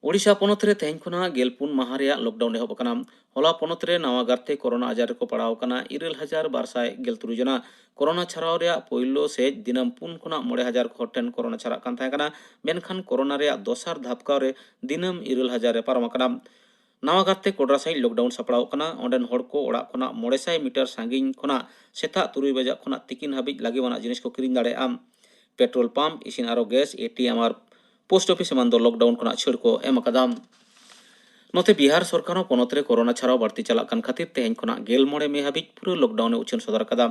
ᱳᱰᱤᱥᱟ ᱯᱚᱱᱚᱛ ᱨᱮ ᱛᱮᱦᱮᱧ ᱠᱷᱚᱱᱟᱜ ᱜᱮᱞ ᱯᱩᱱ ᱢᱟᱦᱟ ᱨᱮᱭᱟᱜ ᱞᱚᱠᱰᱟᱣᱩᱱ ᱮᱦᱚᱵ ᱟᱠᱟᱱᱟ᱾ ᱦᱚᱞᱟ ᱯᱚᱱᱚᱛ ᱨᱮ ᱱᱟᱣᱟ ᱠᱟᱨᱛᱮ ᱠᱳᱨᱳᱱᱟ ᱟᱡᱟᱨ ᱨᱮᱠᱚ ᱯᱟᱲᱟᱣ ᱟᱠᱟᱱᱟ ᱤᱨᱟᱹᱞ ᱦᱟᱡᱟᱨ ᱵᱟᱨ ᱥᱟᱭ ᱜᱮᱞ ᱛᱩᱨᱩᱭ ᱡᱚᱱᱟ᱾ ᱠᱳᱨᱳᱱᱟ ᱪᱷᱟᱨᱟᱣ ᱨᱮᱭᱟᱜ ᱯᱳᱭᱞᱳ ᱥᱮᱡ ᱫᱤᱱᱟᱹᱢ ᱯᱩᱱ ᱠᱷᱚᱱᱟᱜ ᱢᱚᱬᱮ ᱦᱟᱡᱟᱨ ᱦᱚᱲ ᱴᱷᱮᱱ ᱠᱳᱨᱳᱱᱟ ᱪᱷᱟᱨᱟᱜ ᱠᱟᱱ ᱛᱟᱦᱮᱸ ᱠᱟᱱᱟ, ᱢᱮᱱᱠᱷᱟᱱ ᱠᱳᱨᱳᱱᱟ ᱨᱮᱭᱟᱜ ᱫᱚᱥᱟᱨ ᱫᱷᱟᱯᱠᱟᱣ ᱨᱮ ᱫᱤᱱᱟᱹᱢ ᱤᱨᱟᱹᱞ ᱦᱟᱡᱟᱨ ᱨᱮ ᱯᱟᱨᱚᱢ ᱟᱠᱟᱱᱟ᱾ ᱱᱟᱣᱟ ᱠᱟᱨᱛᱮ ᱠᱚᱰᱨᱟ ᱥᱟᱺᱦᱤᱡ ᱞᱚᱠᱰᱟᱣᱩᱱ ᱥᱟᱯᱲᱟᱣ ᱠᱟᱱᱟ᱾ ᱚᱸᱰᱮᱱ ᱦᱚᱲ ᱠᱚ ᱚᱲᱟᱜ ᱠᱷᱚᱱᱟᱜ ᱢᱚᱬᱮ ᱥᱟᱭ ᱢᱤᱴᱟᱨ ᱥᱟᱺᱜᱤᱧ ᱠᱷᱚᱱᱟᱜ ᱥᱮᱛᱟᱜ ᱛᱩᱨᱩᱭ ᱵᱟᱡᱟᱜ ᱠᱷᱚᱱᱟᱜ ᱛᱤᱠᱤᱱ ᱦᱟᱹᱵᱤᱡ ᱞᱟᱹᱜᱤᱵᱟᱱᱟᱜ ᱡᱤᱱᱤᱥ ᱠᱚ ᱠᱤᱨᱤᱧ ᱫᱟᱲᱮᱭᱟᱜᱼᱟ᱾ ᱯᱮᱴᱨᱳᱞ ᱯᱟᱢᱯ, ᱤᱥᱤᱱ ᱟᱨᱚ ᱜᱮᱥ, ᱮᱴᱤᱮᱢ ᱟᱨ ᱯᱳᱥᱴ ᱚᱯᱷᱤᱥ ᱮᱢᱟᱱ ᱫᱚ ᱞᱚᱠᱰᱟᱣᱩᱱ ᱠᱷᱚᱱᱟᱜ ᱪᱷᱟᱹᱲ ᱠᱚ ᱮᱢ ᱟᱠᱟᱫᱟ᱾ ᱱᱚᱛᱮ ᱵᱤᱦᱟᱨ ᱥᱚᱨᱠᱟᱨ ᱦᱚᱸ ᱯᱚᱱᱚᱛ ᱨᱮ ᱠᱳᱨᱳᱱᱟ ᱪᱷᱟᱨᱟᱣ ᱵᱟᱹᱲᱛᱤ ᱪᱟᱞᱟᱜ ᱠᱟᱱ ᱠᱷᱟᱹᱛᱤᱨ ᱛᱮᱦᱮᱧ ᱠᱷᱚᱱᱟᱜ ᱜᱮᱞ ᱢᱚᱬᱮ ᱢᱮ ᱦᱟᱹᱵᱤᱡ ᱯᱩᱨᱟᱹ ᱞᱚᱠᱰᱟᱣᱩᱱ ᱮ ᱩᱪᱷᱟᱹᱱ ᱥᱚᱫᱚᱨ ᱟᱠᱟᱫᱟ᱾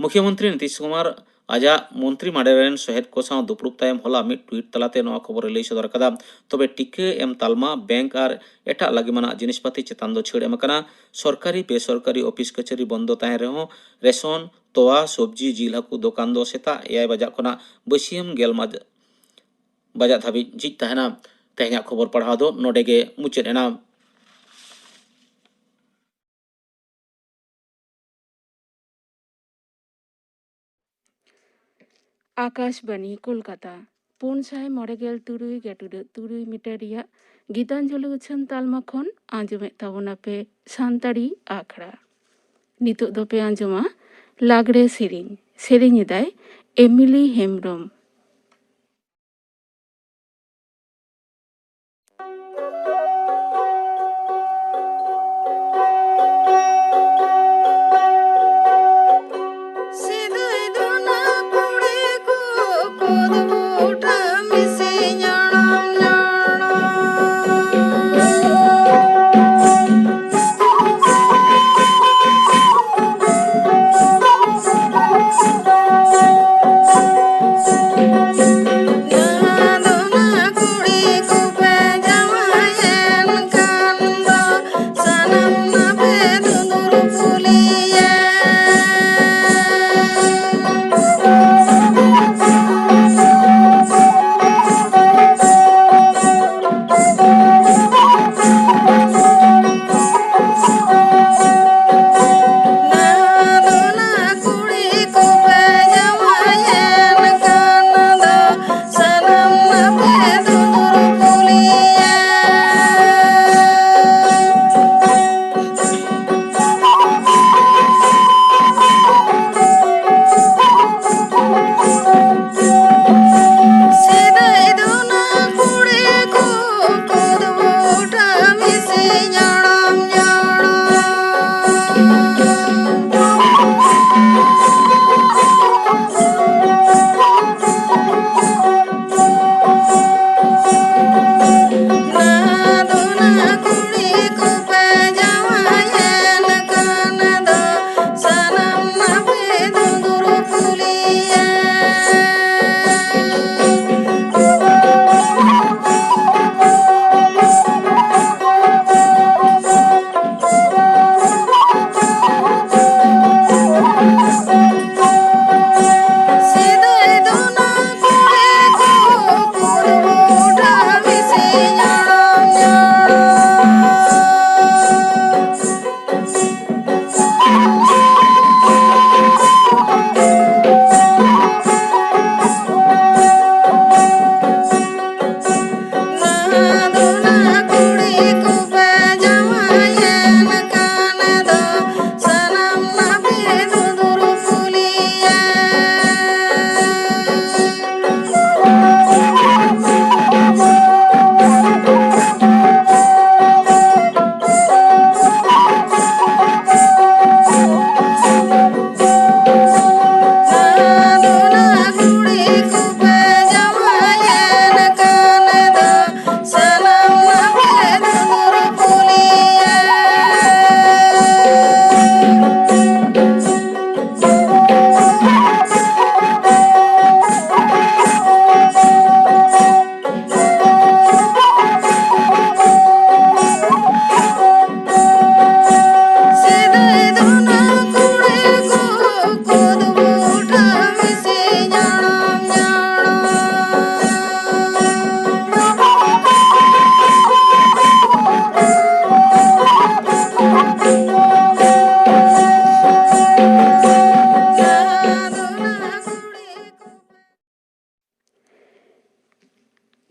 ᱢᱩᱠᱷᱭᱚᱢᱚᱱᱛᱨᱤ ᱱᱤᱛᱤᱥ ᱠᱩᱢᱟᱨ ᱟᱡᱟᱜ ᱢᱚᱱᱛᱨᱤ ᱢᱟᱰᱮᱨ ᱨᱮᱱ ᱥᱚᱦᱮᱫ ᱠᱚ ᱥᱟᱶ ᱫᱩᱯᱲᱩᱵ ᱛᱟᱭᱚᱢ ᱦᱚᱞᱟ ᱢᱤᱫ ᱴᱩᱭᱤᱴ ᱛᱟᱞᱟᱛᱮ ᱱᱚᱣᱟ ᱠᱷᱚᱵᱚᱨ ᱮ ᱞᱟᱹᱭ ᱥᱚᱫᱚᱨ ᱟᱠᱟᱫᱟ᱾ ᱛᱚᱵᱮ ᱴᱤᱠᱟᱹ ᱮᱢ ᱛᱟᱞᱢᱟ, ᱵᱮᱝᱠ ᱟᱨ ᱮᱴᱟᱜ ᱞᱟᱹᱜᱤᱢᱟᱱᱟᱜ ᱡᱤᱱᱤᱥᱯᱟᱹᱛᱤ ᱪᱮᱛᱟᱱ ᱫᱚ ᱪᱷᱟᱹᱲ ᱮᱢ ᱟᱠᱟᱱᱟ᱾ ᱥᱚᱨᱠᱟᱨᱤ ᱵᱮᱥᱚᱨᱠᱟᱨᱤ ᱚᱯᱷᱤᱥ ᱠᱟᱹᱪᱷᱟᱹᱨᱤ ᱵᱚᱱᱫᱚ ᱛᱟᱦᱮᱱ ᱨᱮᱦᱚᱸ ᱨᱮᱥᱚᱱ, ᱛᱚᱣᱟ, ᱥᱚᱵᱽᱡᱤ, ᱡᱤᱞ, ᱦᱟᱹᱠᱩ ᱫᱚᱠᱟᱱ ᱫᱚ ᱥᱮᱛᱟᱜ ᱮᱭᱟᱭ ᱵᱟᱡᱟᱜ ᱠᱷᱚᱱᱟᱜ ᱵᱟᱹᱥᱭᱟᱹᱢ ᱜᱮᱞ ᱵᱟᱡᱟᱜ ᱫᱷᱟᱹᱵᱤᱡ ᱡᱷᱤᱡ ᱛᱟᱦᱮᱱᱟ᱾ ᱛᱮᱦᱮᱧᱟᱜ ᱠᱷᱚᱵᱚᱨ ᱯᱟᱲᱦᱟᱣ ᱫᱚ ᱱᱚᱰᱮ ᱜᱮ ᱢᱩᱪᱟᱹᱫ ᱮᱱᱟ᱾ ᱟᱠᱟᱥᱵᱟᱱᱤ ᱠᱳᱞᱠᱟᱛᱟ, ᱯᱩᱱ ᱥᱟᱭ ᱢᱚᱬᱮ ᱜᱮᱞ ᱛᱩᱨᱩᱭ ᱜᱮᱴᱩᱰᱟᱹᱜ ᱛᱩᱨᱩᱭ ᱢᱤᱴᱟᱨ ᱨᱮᱭᱟᱜ ᱜᱤᱛᱟᱧᱡᱚᱞᱤ ᱩᱪᱷᱟᱹᱱ ᱛᱟᱞᱢᱟ ᱠᱷᱚᱱ ᱟᱸᱡᱚᱢᱮᱫ ᱛᱟᱵᱚᱱᱟᱯᱮ ᱥᱟᱱᱛᱟᱲᱤ ᱟᱠᱷᱲᱟ᱾ ᱱᱤᱛᱚᱜ ᱫᱚᱯᱮ ᱟᱸᱡᱚᱢᱟ ᱞᱟᱜᱽᱲᱮ ᱥᱮᱨᱮᱧ᱾ ᱥᱮᱨᱮᱧ ᱮᱫᱟᱭ ᱮᱢᱤᱞᱤ ᱦᱮᱢᱵᱽᱨᱚᱢ᱾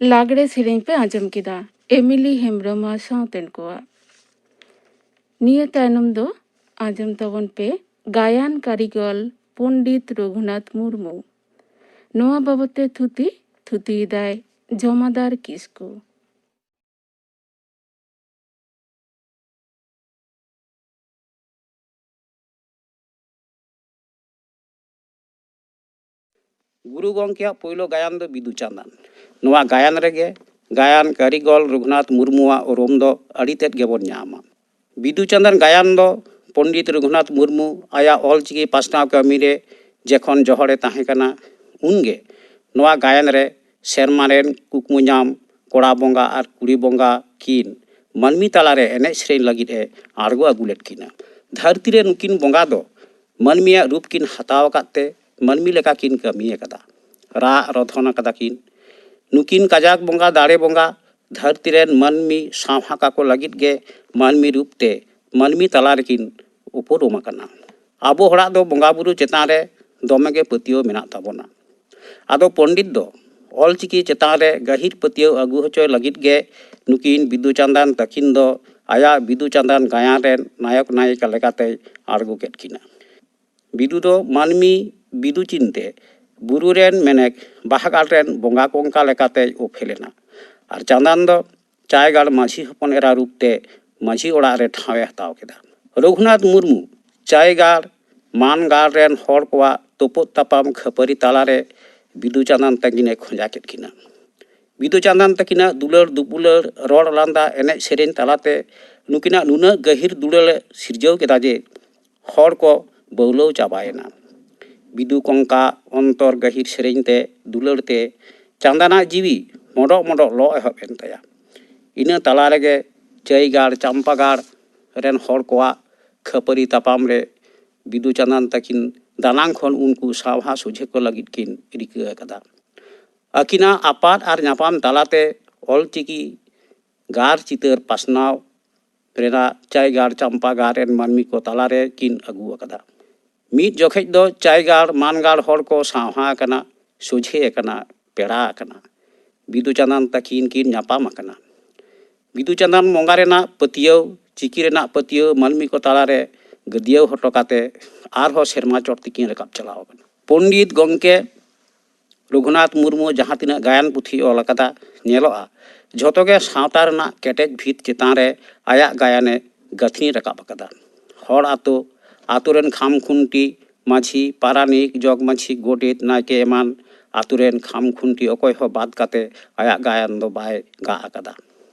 ᱞᱟᱜᱽᱲᱮ ᱥᱮᱨᱮᱧ ᱯᱮ ᱟᱸᱡᱚᱢ ᱠᱮᱫᱟ ᱮᱢᱤᱞᱤ ᱦᱮᱢᱵᱨᱚᱢ ᱟᱨ ᱥᱟᱶᱛᱮᱱ ᱠᱚᱣᱟᱜ᱾ ᱱᱤᱭᱟᱹ ᱛᱟᱭᱱᱚᱢ ᱫᱚ ᱟᱸᱡᱚᱢ ᱛᱟᱵᱚᱱ ᱯᱮ ᱜᱟᱭᱟᱱ ᱠᱟᱹᱨᱤᱜᱚᱞ ᱯᱚᱱᱰᱤᱛ ᱨᱚᱜᱷᱩᱱᱟᱛᱷ ᱢᱩᱨᱢᱩ᱾ ᱱᱚᱣᱟ ᱵᱟᱵᱚᱛ ᱛᱮ ᱛᱷᱩᱛᱤ, ᱛᱷᱩᱛᱤᱭᱮᱫᱟᱭ ᱡᱚᱢᱟᱫᱟᱨ ᱠᱤᱥᱠᱩ᱾ ᱜᱩᱨᱩ ᱜᱚᱢᱠᱮᱭᱟᱜ ᱯᱳᱭᱞᱳ ᱜᱟᱭᱟᱱ ᱫᱚ ᱵᱤᱫᱩ ᱪᱟᱸᱫᱟᱱ᱾ ᱱᱚᱣᱟ ᱜᱟᱭᱟᱱ ᱨᱮᱜᱮ ᱜᱟᱭᱟᱱ ᱠᱟᱹᱨᱤᱜᱚᱞ ᱨᱚᱜᱷᱩᱱᱟᱛᱷ ᱢᱩᱨᱢᱩᱣᱟᱜ ᱩᱨᱩᱢ ᱫᱚ ᱟᱹᱰᱤ ᱛᱮᱫ ᱜᱮᱵᱚᱱ ᱧᱟᱢᱟ᱾ ᱵᱤᱫᱩ ᱪᱟᱸᱫᱟᱱ ᱜᱟᱭᱟᱱ ᱫᱚ ᱯᱚᱱᱰᱤᱛ ᱨᱚᱜᱷᱩᱱᱟᱛᱷ ᱢᱩᱨᱢᱩ ᱟᱭᱟᱜ ᱚᱞᱪᱤᱠᱤ ᱯᱟᱥᱱᱟᱣ ᱠᱟᱹᱢᱤ ᱨᱮ ᱡᱮᱠᱷᱚᱱ ᱡᱚᱦᱚᱲᱮ ᱛᱟᱦᱮᱸ ᱠᱟᱱᱟ, ᱩᱱᱜᱮ ᱱᱚᱣᱟ ᱜᱟᱭᱟᱱ ᱨᱮ ᱥᱮᱨᱢᱟ ᱨᱮᱱ ᱠᱩᱠᱢᱩ ᱧᱟᱢ ᱠᱚᱲᱟ ᱵᱚᱸᱜᱟ ᱟᱨ ᱠᱩᱲᱤ ᱵᱚᱸᱜᱟ ᱠᱤᱱ ᱢᱟᱹᱱᱢᱤ ᱛᱟᱞᱟᱨᱮ ᱮᱱᱮᱡ ᱥᱮᱨᱮᱧ ᱞᱟᱹᱜᱤᱫ ᱮ ᱟᱬᱜᱚ ᱟᱹᱜᱩ ᱞᱮᱫ ᱠᱤᱱᱟ᱾ ᱫᱷᱟᱹᱨᱛᱤ ᱨᱮ ᱱᱩᱠᱤᱱ ᱵᱚᱸᱜᱟ ᱫᱚ ᱢᱟᱹᱱᱢᱤᱭᱟᱜ ᱨᱩᱯ ᱠᱤᱱ ᱦᱟᱛᱟᱣ ᱟᱠᱟᱫ ᱛᱮ ᱢᱟᱹᱱᱢᱤ ᱞᱮᱠᱟ ᱠᱤᱱ ᱠᱟᱹᱢᱤ ᱟᱠᱟᱫᱟ᱾ ᱨᱟᱜ ᱨᱚᱫᱷᱚᱱ ᱟᱠᱟᱫᱟ ᱠᱤᱱ᱾ ᱱᱩᱠᱤᱱ ᱠᱟᱡᱟᱠ ᱵᱚᱸᱜᱟ, ᱫᱟᱲᱮ ᱵᱚᱸᱜᱟ, ᱫᱷᱟᱹᱨᱛᱤ ᱨᱮᱱ ᱢᱟᱹᱱᱢᱤ ᱥᱟᱶᱦᱟ ᱠᱟᱠᱚ ᱞᱟᱹᱜᱤᱫ ᱜᱮ ᱢᱟᱹᱱᱢᱤ ᱨᱩᱯ ᱛᱮ ᱢᱟᱹᱱᱢᱤ ᱛᱟᱞᱟ ᱨᱮᱠᱤᱱ ᱩᱯᱨᱩᱢ ᱟᱠᱟᱱᱟ᱾ ᱟᱵᱚ ᱦᱚᱲᱟᱜ ᱫᱚ ᱵᱚᱸᱜᱟ ᱵᱩᱨᱩ ᱪᱮᱛᱟᱱ ᱨᱮ ᱫᱚᱢᱮ ᱜᱮ ᱯᱟᱹᱛᱭᱟᱹᱣ ᱢᱮᱱᱟᱜ ᱛᱟᱵᱚᱱᱟ᱾ ᱟᱫᱚ ᱯᱚᱱᱰᱤᱛ ᱫᱚ ᱚᱞᱪᱤᱠᱤ ᱪᱮᱛᱟᱱ ᱨᱮ ᱜᱟᱹᱦᱤᱨ ᱯᱟᱹᱛᱭᱟᱹᱣ ᱟᱹᱜᱩ ᱦᱚᱪᱚᱭ ᱞᱟᱹᱜᱤᱫ ᱜᱮ ᱱᱩᱠᱤᱱ ᱵᱤᱫᱩ ᱪᱟᱸᱫᱟᱱ ᱛᱟᱹᱠᱤᱱ ᱫᱚ ᱟᱭᱟᱜ ᱵᱤᱫᱩ ᱪᱟᱸᱫᱟᱱ ᱜᱟᱭᱟᱱ ᱨᱮᱱ ᱱᱟᱭᱚᱠ ᱱᱟᱭᱤᱠᱟ ᱞᱮᱠᱟᱛᱮᱭ ᱟᱬᱜᱚ ᱠᱮᱫ ᱠᱤᱱᱟ᱾ ᱵᱤᱫᱩ ᱫᱚ ᱢᱟᱹᱱᱢᱤ ᱵᱤᱫᱩ ᱪᱤᱱᱛᱮ ᱵᱩᱨᱩ ᱨᱮᱱ ᱢᱮᱱᱮᱠ ᱵᱟᱦᱟᱜᱟᱲ ᱨᱮᱱ ᱵᱚᱸᱜᱟ ᱠᱚᱝᱠᱟ ᱞᱮᱠᱟᱛᱮᱭ ᱩᱯᱮᱞ ᱮᱱᱟ᱾ ᱟᱨ ᱪᱟᱸᱫᱟᱱ ᱫᱚ ᱪᱟᱭᱜᱟᱲ ᱢᱟᱹᱡᱷᱤ ᱦᱚᱯᱚᱱ ᱮᱨᱟ ᱨᱩᱯ ᱛᱮ ᱢᱟᱹᱡᱷᱤ ᱚᱲᱟᱜ ᱨᱮ ᱴᱷᱟᱶ ᱮ ᱦᱟᱛᱟᱣ ᱠᱮᱫᱟ᱾ ᱨᱚᱜᱷᱩᱱᱟᱛᱷ ᱢᱩᱨᱢᱩ ᱪᱟᱭᱜᱟᱲ ᱢᱟᱱᱜᱟᱲ ᱨᱮᱱ ᱦᱚᱲ ᱠᱚᱣᱟᱜ ᱛᱩᱯᱩᱫ ᱛᱟᱯᱟᱢ ᱠᱷᱟᱹᱯᱟᱹᱨᱤ ᱛᱟᱞᱟᱨᱮ ᱵᱤᱫᱩ ᱪᱟᱸᱫᱟᱱ ᱛᱟᱹᱠᱤᱱᱮ ᱠᱷᱚᱸᱡᱟ ᱠᱮᱫ ᱠᱤᱱᱟ᱾ ᱵᱤᱫᱩ ᱪᱟᱸᱫᱟᱱ ᱛᱟᱹᱠᱤᱱᱟᱜ ᱫᱩᱞᱟᱹᱲ ᱫᱩᱯᱩᱞᱟᱹᱲ, ᱨᱚᱲ ᱞᱟᱸᱫᱟ, ᱮᱱᱮᱡ ᱥᱮᱨᱮᱧ ᱛᱟᱞᱟᱛᱮ ᱱᱩᱠᱤᱱᱟᱜ ᱱᱩᱱᱟᱹᱜ ᱜᱟᱹᱦᱤᱨ ᱫᱩᱞᱟᱹᱲ ᱮ ᱥᱤᱨᱡᱟᱹᱣ ᱠᱮᱫᱟ ᱡᱮ ᱦᱚᱲ ᱠᱚ ᱵᱟᱹᱣᱞᱟᱹᱣ ᱪᱟᱵᱟᱭᱮᱱᱟ᱾ ᱵᱤᱫᱩ ᱠᱚᱝᱠᱟ ᱚᱱᱛᱚᱨ ᱜᱟᱹᱦᱤᱨ ᱥᱮᱨᱮᱧ ᱛᱮ ᱫᱩᱞᱟᱹᱲ ᱛᱮ ᱪᱟᱸᱫᱟᱱᱟᱜ ᱡᱤᱣᱤ ᱢᱚᱰᱚᱜ ᱢᱚᱰᱚᱜ ᱞᱚ ᱮᱦᱚᱵ ᱮᱱ ᱛᱟᱭᱟ᱾ ᱤᱱᱟᱹ ᱛᱟᱞᱟ ᱨᱮᱜᱮ ᱪᱟᱹᱭᱜᱟᱲ ᱪᱟᱢᱯᱟᱜᱟᱲ ᱨᱮᱱ ᱦᱚᱲ ᱠᱚᱣᱟᱜ ᱠᱷᱟᱹᱯᱟᱹᱨᱤ ᱛᱟᱯᱟᱢ ᱨᱮ ᱵᱤᱫᱩ ᱪᱟᱸᱫᱟᱱ ᱛᱟᱹᱠᱤᱱ ᱫᱟᱱᱟᱝ ᱠᱷᱚᱱ ᱩᱱᱠᱩ ᱥᱟᱶᱦᱟ ᱥᱚᱡᱷᱮ ᱠᱚ ᱞᱟᱹᱜᱤᱫ ᱠᱤᱱ ᱨᱤᱠᱟᱹ ᱟᱠᱟᱫᱟ᱾ ᱟᱹᱠᱤᱱᱟᱜ ᱟᱯᱟᱛ ᱟᱨ ᱧᱟᱯᱟᱢ ᱛᱟᱞᱟᱛᱮ ᱚᱞᱪᱤᱠᱤ ᱜᱟᱨ ᱪᱤᱛᱟᱹᱨ ᱯᱟᱥᱱᱟᱣ ᱨᱮᱱᱟᱜ ᱪᱟᱭᱜᱟᱲ ᱪᱟᱢᱯᱟ ᱜᱟᱲ ᱨᱮᱱ ᱢᱟᱹᱱᱢᱤ ᱠᱚ ᱛᱟᱞᱟᱨᱮ ᱠᱤᱱ ᱟᱹᱜᱩ ᱟᱠᱟᱫᱟ᱾ ᱢᱤᱫ ᱡᱚᱠᱷᱮᱡ ᱫᱚ ᱪᱟᱭᱜᱟᱲ ᱢᱟᱱᱜᱟᱲ ᱦᱚᱲ ᱠᱚ ᱥᱟᱶᱦᱟ ᱟᱠᱟᱱᱟ, ᱥᱚᱡᱷᱮ ᱟᱠᱟᱱᱟ, ᱯᱮᱲᱟ ᱟᱠᱟᱱᱟ᱾ ᱵᱤᱫᱩ ᱪᱟᱸᱫᱟᱱ ᱛᱟᱹᱠᱤᱱ ᱠᱤᱱ ᱧᱟᱯᱟᱢ ᱟᱠᱟᱱᱟ᱾ ᱵᱤᱫᱩ ᱪᱟᱸᱫᱟᱱ ᱵᱚᱸᱜᱟ ᱨᱮᱱᱟᱜ ᱯᱟᱹᱛᱭᱟᱹᱣ, ᱪᱤᱠᱤ ᱨᱮᱱᱟᱜ ᱯᱟᱹᱛᱭᱟᱹᱣ ᱢᱟᱹᱱᱢᱤ ᱠᱚ ᱛᱟᱞᱟᱨᱮ ᱜᱟᱹᱫᱭᱟᱹᱣ ᱦᱚᱴᱚ ᱠᱟᱛᱮ ᱟᱨᱦᱚᱸ ᱥᱮᱨᱢᱟ ᱪᱚᱴ ᱛᱮᱠᱤᱱ ᱨᱟᱠᱟᱵ ᱪᱟᱞᱟᱣ ᱟᱠᱟᱱᱟ᱾ ᱯᱚᱱᱰᱤᱛ ᱜᱚᱢᱠᱮ ᱨᱚᱜᱷᱩᱱᱟᱛᱷ ᱢᱩᱨᱢᱩ ᱡᱟᱦᱟᱸ ᱛᱤᱱᱟᱹᱜ ᱜᱟᱭᱟᱱ ᱯᱩᱛᱷᱤᱭ ᱚᱞ ᱟᱠᱟᱫᱟ, ᱧᱮᱞᱚᱜᱼᱟ ᱡᱷᱚᱛᱚ ᱜᱮ ᱥᱟᱶᱛᱟ ᱨᱮᱱᱟᱜ ᱠᱮᱴᱮᱡ ᱵᱷᱤᱛ ᱪᱮᱛᱟᱱ ᱨᱮ ᱟᱭᱟᱜ ᱜᱟᱭᱟᱱᱮ ᱜᱟᱹᱛᱷᱱᱤ ᱨᱟᱠᱟᱵ ᱟᱠᱟᱫᱟ᱾ ᱦᱚᱲ ᱟᱛᱳ, ᱟᱛᱳ ᱨᱮᱱ ᱠᱷᱟᱢ ᱠᱷᱩᱱᱴᱤ, ᱢᱟᱹᱡᱷᱤ, ᱯᱟᱨᱟᱱᱤᱠ, ᱡᱚᱜᱽ ᱢᱟᱹᱡᱷᱤ, ᱜᱚᱰᱮᱛ, ᱱᱟᱭᱠᱮ ᱮᱢᱟᱱ ᱟᱛᱳ ᱨᱮᱱ ᱠᱷᱟᱢ ᱠᱷᱩᱱᱴᱤ ᱚᱠᱚᱭ ᱦᱚᱸ ᱵᱟᱫ ᱠᱟᱛᱮ ᱟᱭᱟᱜ ᱜᱟᱭᱟᱱ ᱫᱚ ᱵᱟᱭ ᱜᱟᱜ ᱟᱠᱟᱫᱟ᱾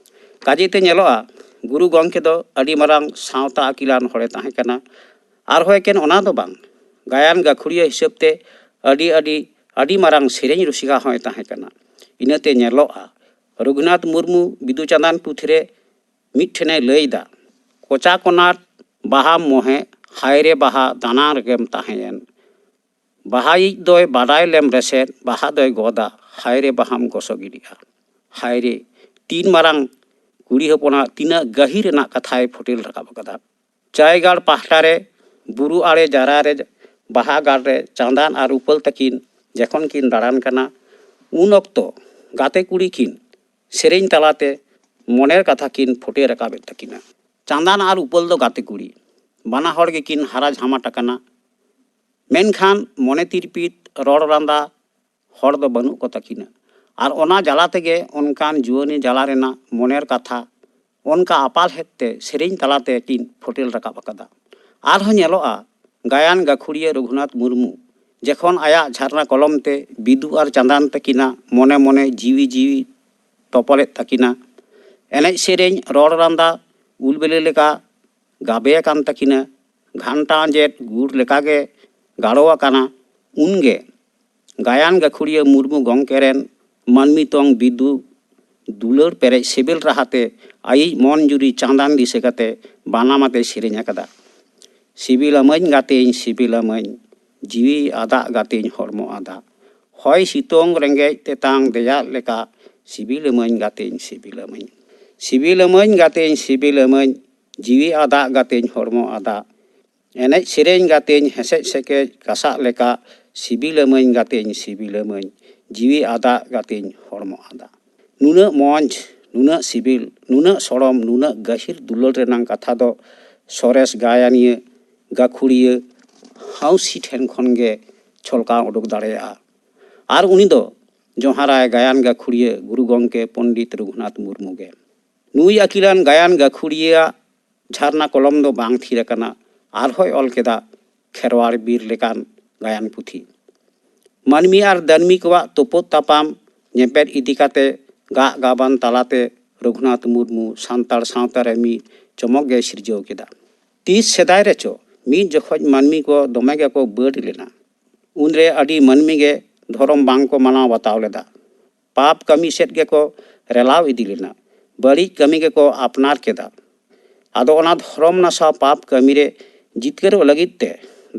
ᱠᱟᱡᱮᱛᱮ ᱧᱮᱞᱚᱜᱼᱟ, ᱜᱩᱨᱩ ᱜᱚᱢᱠᱮ ᱫᱚ ᱟᱹᱰᱤ ᱢᱟᱨᱟᱝ ᱥᱟᱶᱛᱟ ᱟᱹᱠᱤᱞᱟᱱ ᱦᱚᱲᱮ ᱛᱟᱦᱮᱸ ᱠᱟᱱᱟ᱾ ᱟᱨᱦᱚᱸ ᱮᱠᱮᱱ ᱚᱱᱟ ᱫᱚ ᱵᱟᱝ, ᱜᱟᱭᱟᱱ ᱜᱟᱹᱠᱷᱩᱲᱤᱭᱟᱹ ᱦᱤᱥᱟᱹᱵ ᱛᱮ ᱟᱹᱰᱤ, ᱟᱹᱰᱤ, ᱟᱹᱰᱤ ᱢᱟᱨᱟᱝ ᱥᱮᱨᱮᱧ ᱨᱩᱥᱤᱠᱟ ᱦᱚᱸᱭ ᱛᱟᱦᱮᱸ ᱠᱟᱱᱟ᱾ ᱤᱱᱟᱹᱛᱮ ᱧᱮᱞᱚᱜᱼᱟ, ᱨᱚᱜᱷᱩᱱᱟᱛᱷ ᱢᱩᱨᱢᱩ ᱵᱤᱫᱩ ᱪᱟᱸᱫᱟᱱ ᱯᱩᱛᱷᱤ ᱨᱮ ᱢᱤᱫ ᱴᱷᱮᱱᱮ ᱞᱟᱹᱭᱫᱟ, "ᱠᱚᱪᱟ ᱠᱚᱱᱟᱴ ᱵᱟᱦᱟ ᱢᱚᱦᱮ, ᱦᱟᱭᱨᱮ ᱵᱟᱦᱟ ᱫᱟᱱᱟᱝ ᱨᱮᱜᱮᱢ ᱛᱟᱦᱮᱸᱭᱮᱱ᱾ ᱵᱟᱦᱟᱭᱤᱡ ᱫᱚᱭ ᱵᱟᱰᱟᱭ ᱞᱮᱢ ᱨᱮᱥᱮᱫ, ᱵᱟᱦᱟ ᱫᱚᱭ ᱜᱚᱫᱟ, ᱦᱟᱭᱨᱮ ᱵᱟᱦᱟᱢ ᱜᱚᱥᱚ ᱜᱤᱰᱤᱜᱼᱟ᱾" ᱦᱟᱭᱨᱮ, ᱛᱤᱱ ᱢᱟᱨᱟᱝ ᱠᱩᱲᱤ ᱦᱚᱯᱚᱱᱟᱜ ᱛᱤᱱᱟᱹᱜ ᱜᱟᱹᱦᱤᱨ ᱨᱮᱱᱟᱜ ᱠᱟᱛᱷᱟᱭ ᱯᱷᱩᱴᱮᱞ ᱨᱟᱠᱟᱵ ᱟᱠᱟᱫᱟ᱾ ᱪᱟᱭᱜᱟᱲ ᱯᱟᱦᱴᱟ ᱨᱮ ᱵᱩᱨᱩ ᱟᱲᱮ ᱡᱟᱨᱟ ᱨᱮ ᱵᱟᱦᱟ ᱜᱟᱲ ᱨᱮ ᱪᱟᱸᱫᱟᱱ ᱟᱨ ᱩᱯᱟᱹᱞ ᱛᱟᱹᱠᱤᱱ ᱡᱚᱠᱷᱚᱱ ᱠᱤᱱ ᱫᱟᱬᱟᱱ ᱠᱟᱱᱟ, ᱩᱱ ᱚᱠᱛᱚ ᱜᱟᱛᱮ ᱠᱩᱲᱤ ᱠᱤᱱ ᱥᱮᱨᱮᱧ ᱛᱟᱞᱟᱛᱮ ᱢᱚᱱᱮᱨ ᱠᱟᱛᱷᱟ ᱠᱤᱱ ᱯᱷᱩᱴᱮᱞ ᱨᱟᱠᱟᱵᱮᱫ ᱛᱟᱹᱠᱤᱱᱟ᱾ ᱪᱟᱸᱫᱟᱱ ᱟᱨ ᱩᱯᱟᱹᱞ ᱫᱚ ᱜᱟᱛᱮ ᱠᱩᱲᱤ, ᱵᱟᱱᱟ ᱦᱚᱲ ᱜᱮᱠᱤᱱ ᱦᱟᱨᱟ ᱡᱷᱟᱢᱟᱴ ᱟᱠᱟᱱᱟ, ᱢᱮᱱᱠᱷᱟᱱ ᱢᱚᱱᱮ ᱛᱤᱨᱯᱤᱛ, ᱨᱚᱲ ᱞᱟᱸᱫᱟ ᱦᱚᱲ ᱫᱚ ᱵᱟᱹᱱᱩᱜ ᱠᱚ ᱛᱟᱹᱠᱤᱱᱟ᱾ ᱟᱨ ᱚᱱᱟ ᱡᱟᱞᱟ ᱛᱮᱜᱮ ᱚᱱᱠᱟᱱ ᱡᱩᱣᱟᱹᱱᱤ ᱡᱟᱞᱟ ᱨᱮᱱᱟᱜ ᱢᱚᱱᱮᱨ ᱠᱟᱛᱷᱟ ᱚᱱᱠᱟ ᱟᱯᱟᱞ ᱦᱮᱫ ᱛᱮ ᱥᱮᱨᱮᱧ ᱛᱟᱞᱟᱛᱮ ᱠᱤᱱ ᱯᱷᱩᱴᱮᱞ ᱨᱟᱠᱟᱵ ᱟᱠᱟᱫᱟ᱾ ᱟᱨᱦᱚᱸ ᱧᱮᱞᱚᱜᱼᱟ, ᱜᱟᱭᱟᱱ ᱜᱟᱹᱠᱷᱩᱲᱤᱭᱟᱹ ᱨᱚᱜᱷᱩᱱᱟᱛᱷ ᱢᱩᱨᱢᱩ ᱡᱚᱠᱷᱚᱱ ᱟᱭᱟᱜ ᱡᱷᱟᱨᱱᱟ ᱠᱚᱞᱚᱢ ᱛᱮ ᱵᱤᱫᱩ ᱟᱨ ᱪᱟᱸᱫᱟᱱ ᱛᱟᱹᱠᱤᱱᱟᱜ ᱢᱚᱱᱮ ᱢᱚᱱᱮ ᱡᱤᱣᱤ ᱡᱤᱣᱤ ᱛᱚᱯᱚᱞᱮᱫ ᱛᱟᱹᱠᱤᱱᱟ, ᱮᱱᱮᱡ ᱥᱮᱨᱮᱧ, ᱨᱚᱲ ᱞᱟᱸᱫᱟ, ᱩᱞᱵᱮᱞᱮ ᱞᱮᱠᱟ ᱜᱟᱵᱮ ᱟᱠᱟᱱ ᱛᱟᱹᱠᱤᱱᱟ, ᱜᱷᱟᱱᱴᱟ ᱟᱸᱡᱮᱫ ᱜᱩᱲ ᱞᱮᱠᱟᱜᱮ ᱜᱟᱲᱚ ᱟᱠᱟᱱᱟ, ᱩᱱᱜᱮ ᱜᱟᱭᱟᱱ ᱜᱟᱹᱠᱷᱩᱲᱤᱭᱟᱹ ᱢᱩᱨᱢᱩ ᱜᱚᱢᱠᱮ ᱨᱮᱱ ᱢᱟᱹᱱᱢᱤ ᱛᱚᱝ ᱵᱤᱫᱩ ᱫᱩᱞᱟᱹᱲ ᱯᱮᱨᱮᱡ ᱥᱤᱵᱤᱞ ᱨᱟᱦᱟᱛᱮ ᱟᱭᱤᱡ ᱢᱚᱱ ᱡᱩᱨᱤ ᱪᱟᱸᱫᱟᱱ ᱫᱤᱥᱟᱹ ᱠᱟᱛᱮ ᱵᱟᱱᱟᱢ ᱟᱛᱮ ᱥᱮᱨᱮᱧ ᱟᱠᱟᱫᱟ᱾ ᱥᱤᱵᱤᱞᱟᱢᱟᱹᱧ ᱜᱟᱛᱮᱧ ᱥᱤᱵᱤᱞᱟᱢᱟᱹᱧ, ᱡᱤᱣᱤ ᱟᱫᱟᱜ ᱜᱟᱛᱮᱧ ᱦᱚᱲᱢᱚ ᱟᱫᱟᱜ, ᱦᱚᱭ ᱥᱤᱛᱩᱝ ᱨᱮᱸᱜᱮᱡ ᱛᱮᱛᱟᱝ ᱫᱮᱭᱟᱜ ᱞᱮᱠᱟ, ᱥᱤᱵᱤᱞᱟᱢᱟᱹᱧ ᱜᱟᱛᱮᱧ ᱥᱤᱵᱤᱞᱟᱢᱟᱹᱧ, ᱥᱤᱵᱤᱞᱟᱢᱟᱹᱧ ᱜᱟᱛᱮᱧ ᱥᱤᱵᱤᱞᱟᱢᱟᱹᱧ, ᱡᱤᱣᱤ ᱟᱫᱟᱜ ᱜᱟᱛᱮᱧ ᱦᱚᱲᱢᱚ ᱟᱫᱟᱜ, ᱮᱱᱮᱡ ᱥᱮᱨᱮᱧ ᱜᱟᱛᱮᱧ ᱦᱮᱸᱥᱮᱡ ᱥᱮᱠᱮᱡ ᱠᱟᱥᱟᱜ ᱞᱮᱠᱟ, ᱥᱤᱵᱤᱞᱟᱹᱢᱟᱹᱧ ᱜᱟᱛᱮᱧ, ᱥᱤᱵᱤᱞᱟᱹᱢᱟᱹᱧ, ᱡᱤᱣᱤ ᱟᱫᱟᱜ ᱜᱟᱛᱮᱧ, ᱦᱚᱲᱢᱚ ᱟᱫᱟᱜ᱾ ᱱᱩᱱᱟᱹᱜ ᱢᱚᱡᱽ, ᱱᱩᱱᱟᱹᱜ ᱥᱤᱵᱤᱞ, ᱱᱩᱱᱟᱹᱜ ᱥᱚᱲᱚᱢ, ᱱᱩᱱᱟᱹᱜ ᱜᱟᱹᱦᱤᱨ ᱫᱩᱞᱟᱹᱲ ᱨᱮᱱᱟᱝ ᱠᱟᱛᱷᱟ ᱫᱚ ᱥᱚᱨᱮᱥ ᱜᱟᱭᱟᱱᱤᱭᱟᱹ, ᱜᱟᱹᱠᱷᱩᱲᱤᱭᱟᱹ ᱦᱟᱣᱥᱤ ᱴᱷᱮᱱ ᱠᱷᱚᱱ ᱜᱮ ᱪᱷᱚᱞᱠᱟᱣ ᱩᱰᱩᱠ ᱫᱟᱲᱮᱭᱟᱜᱼᱟ᱾ ᱟᱨ ᱩᱱᱤ ᱫᱚ ᱡᱚᱦᱟᱨᱟᱭ ᱜᱟᱭᱟᱱ ᱜᱟᱹᱠᱷᱩᱲᱤᱭᱟᱹ ᱜᱩᱨᱩ ᱜᱚᱢᱠᱮ ᱯᱚᱱᱰᱤᱛ ᱨᱚᱜᱷᱩᱱᱟᱛᱷ ᱢᱩᱨᱢᱩ ᱜᱮ᱾ ᱱᱩᱭ ᱟᱹᱠᱤᱞᱟᱱ ᱜᱟᱭᱟᱱ ᱜᱟᱹᱠᱷᱩᱲᱤᱭᱟᱹᱣᱟᱜ ᱡᱷᱟᱨᱱᱟ ᱠᱚᱞᱚᱢ ᱫᱚ ᱵᱟᱝ ᱛᱷᱤᱨ ᱟᱠᱟᱱᱟ, ᱟᱨᱦᱚᱸᱭ ᱚᱞ ᱠᱮᱫᱟ ᱠᱷᱮᱨᱣᱟᱲ ᱵᱤᱨ ᱞᱮᱠᱟᱱ ᱜᱟᱭᱟᱱ ᱯᱩᱛᱷᱤ᱾ ᱢᱟᱹᱱᱢᱤ ᱟᱨ ᱫᱟᱹᱱᱢᱤ ᱠᱚᱣᱟᱜ ᱛᱩᱯᱩᱫ ᱛᱟᱯᱟᱢ ᱧᱮᱯᱮᱫ ᱤᱫᱤ ᱠᱟᱛᱮ ᱜᱟᱜ ᱜᱟᱵᱟᱱ ᱛᱟᱞᱟᱛᱮ ᱨᱚᱜᱷᱩᱱᱟᱛᱷ ᱢᱩᱨᱢᱩ ᱥᱟᱱᱛᱟᱲ ᱥᱟᱶᱛᱟ ᱨᱮ ᱢᱤᱫ ᱪᱚᱢᱚᱠ ᱜᱮᱭ ᱥᱤᱨᱡᱟᱹᱣ ᱠᱮᱫᱟ᱾ ᱛᱤᱥ ᱥᱮᱫᱟᱭ ᱨᱮᱪᱚ ᱢᱤᱫ ᱡᱚᱠᱷᱚᱡ ᱢᱟᱹᱱᱢᱤ ᱠᱚ ᱫᱚᱢᱮ ᱜᱮᱠᱚ ᱵᱟᱹᱰ ᱞᱮᱱᱟ᱾ ᱩᱱᱨᱮ ᱟᱹᱰᱤ ᱢᱟᱹᱱᱢᱤ ᱜᱮ ᱫᱷᱚᱨᱚᱢ ᱵᱟᱝ ᱠᱚ ᱢᱟᱱᱟᱣ ᱵᱟᱛᱟᱣ ᱞᱮᱫᱟ᱾ ᱯᱟᱯ ᱠᱟᱹᱢᱤ ᱥᱮᱫ ᱜᱮᱠᱚ ᱨᱮᱞᱟᱣ ᱤᱫᱤ ᱞᱮᱱᱟ᱾ ᱵᱟᱹᱲᱤᱡ ᱠᱟᱹᱢᱤ ᱜᱮᱠᱚ ᱟᱯᱱᱟᱨ ᱠᱮᱫᱟ᱾ ᱟᱫᱚ ᱚᱱᱟ ᱫᱷᱚᱨᱚᱢ ᱱᱟᱥᱟᱣ ᱯᱟᱯ ᱠᱟᱹᱢᱤ ᱨᱮ ᱡᱤᱛᱠᱟᱹᱨᱚᱜ ᱞᱟᱹᱜᱤᱫ ᱛᱮ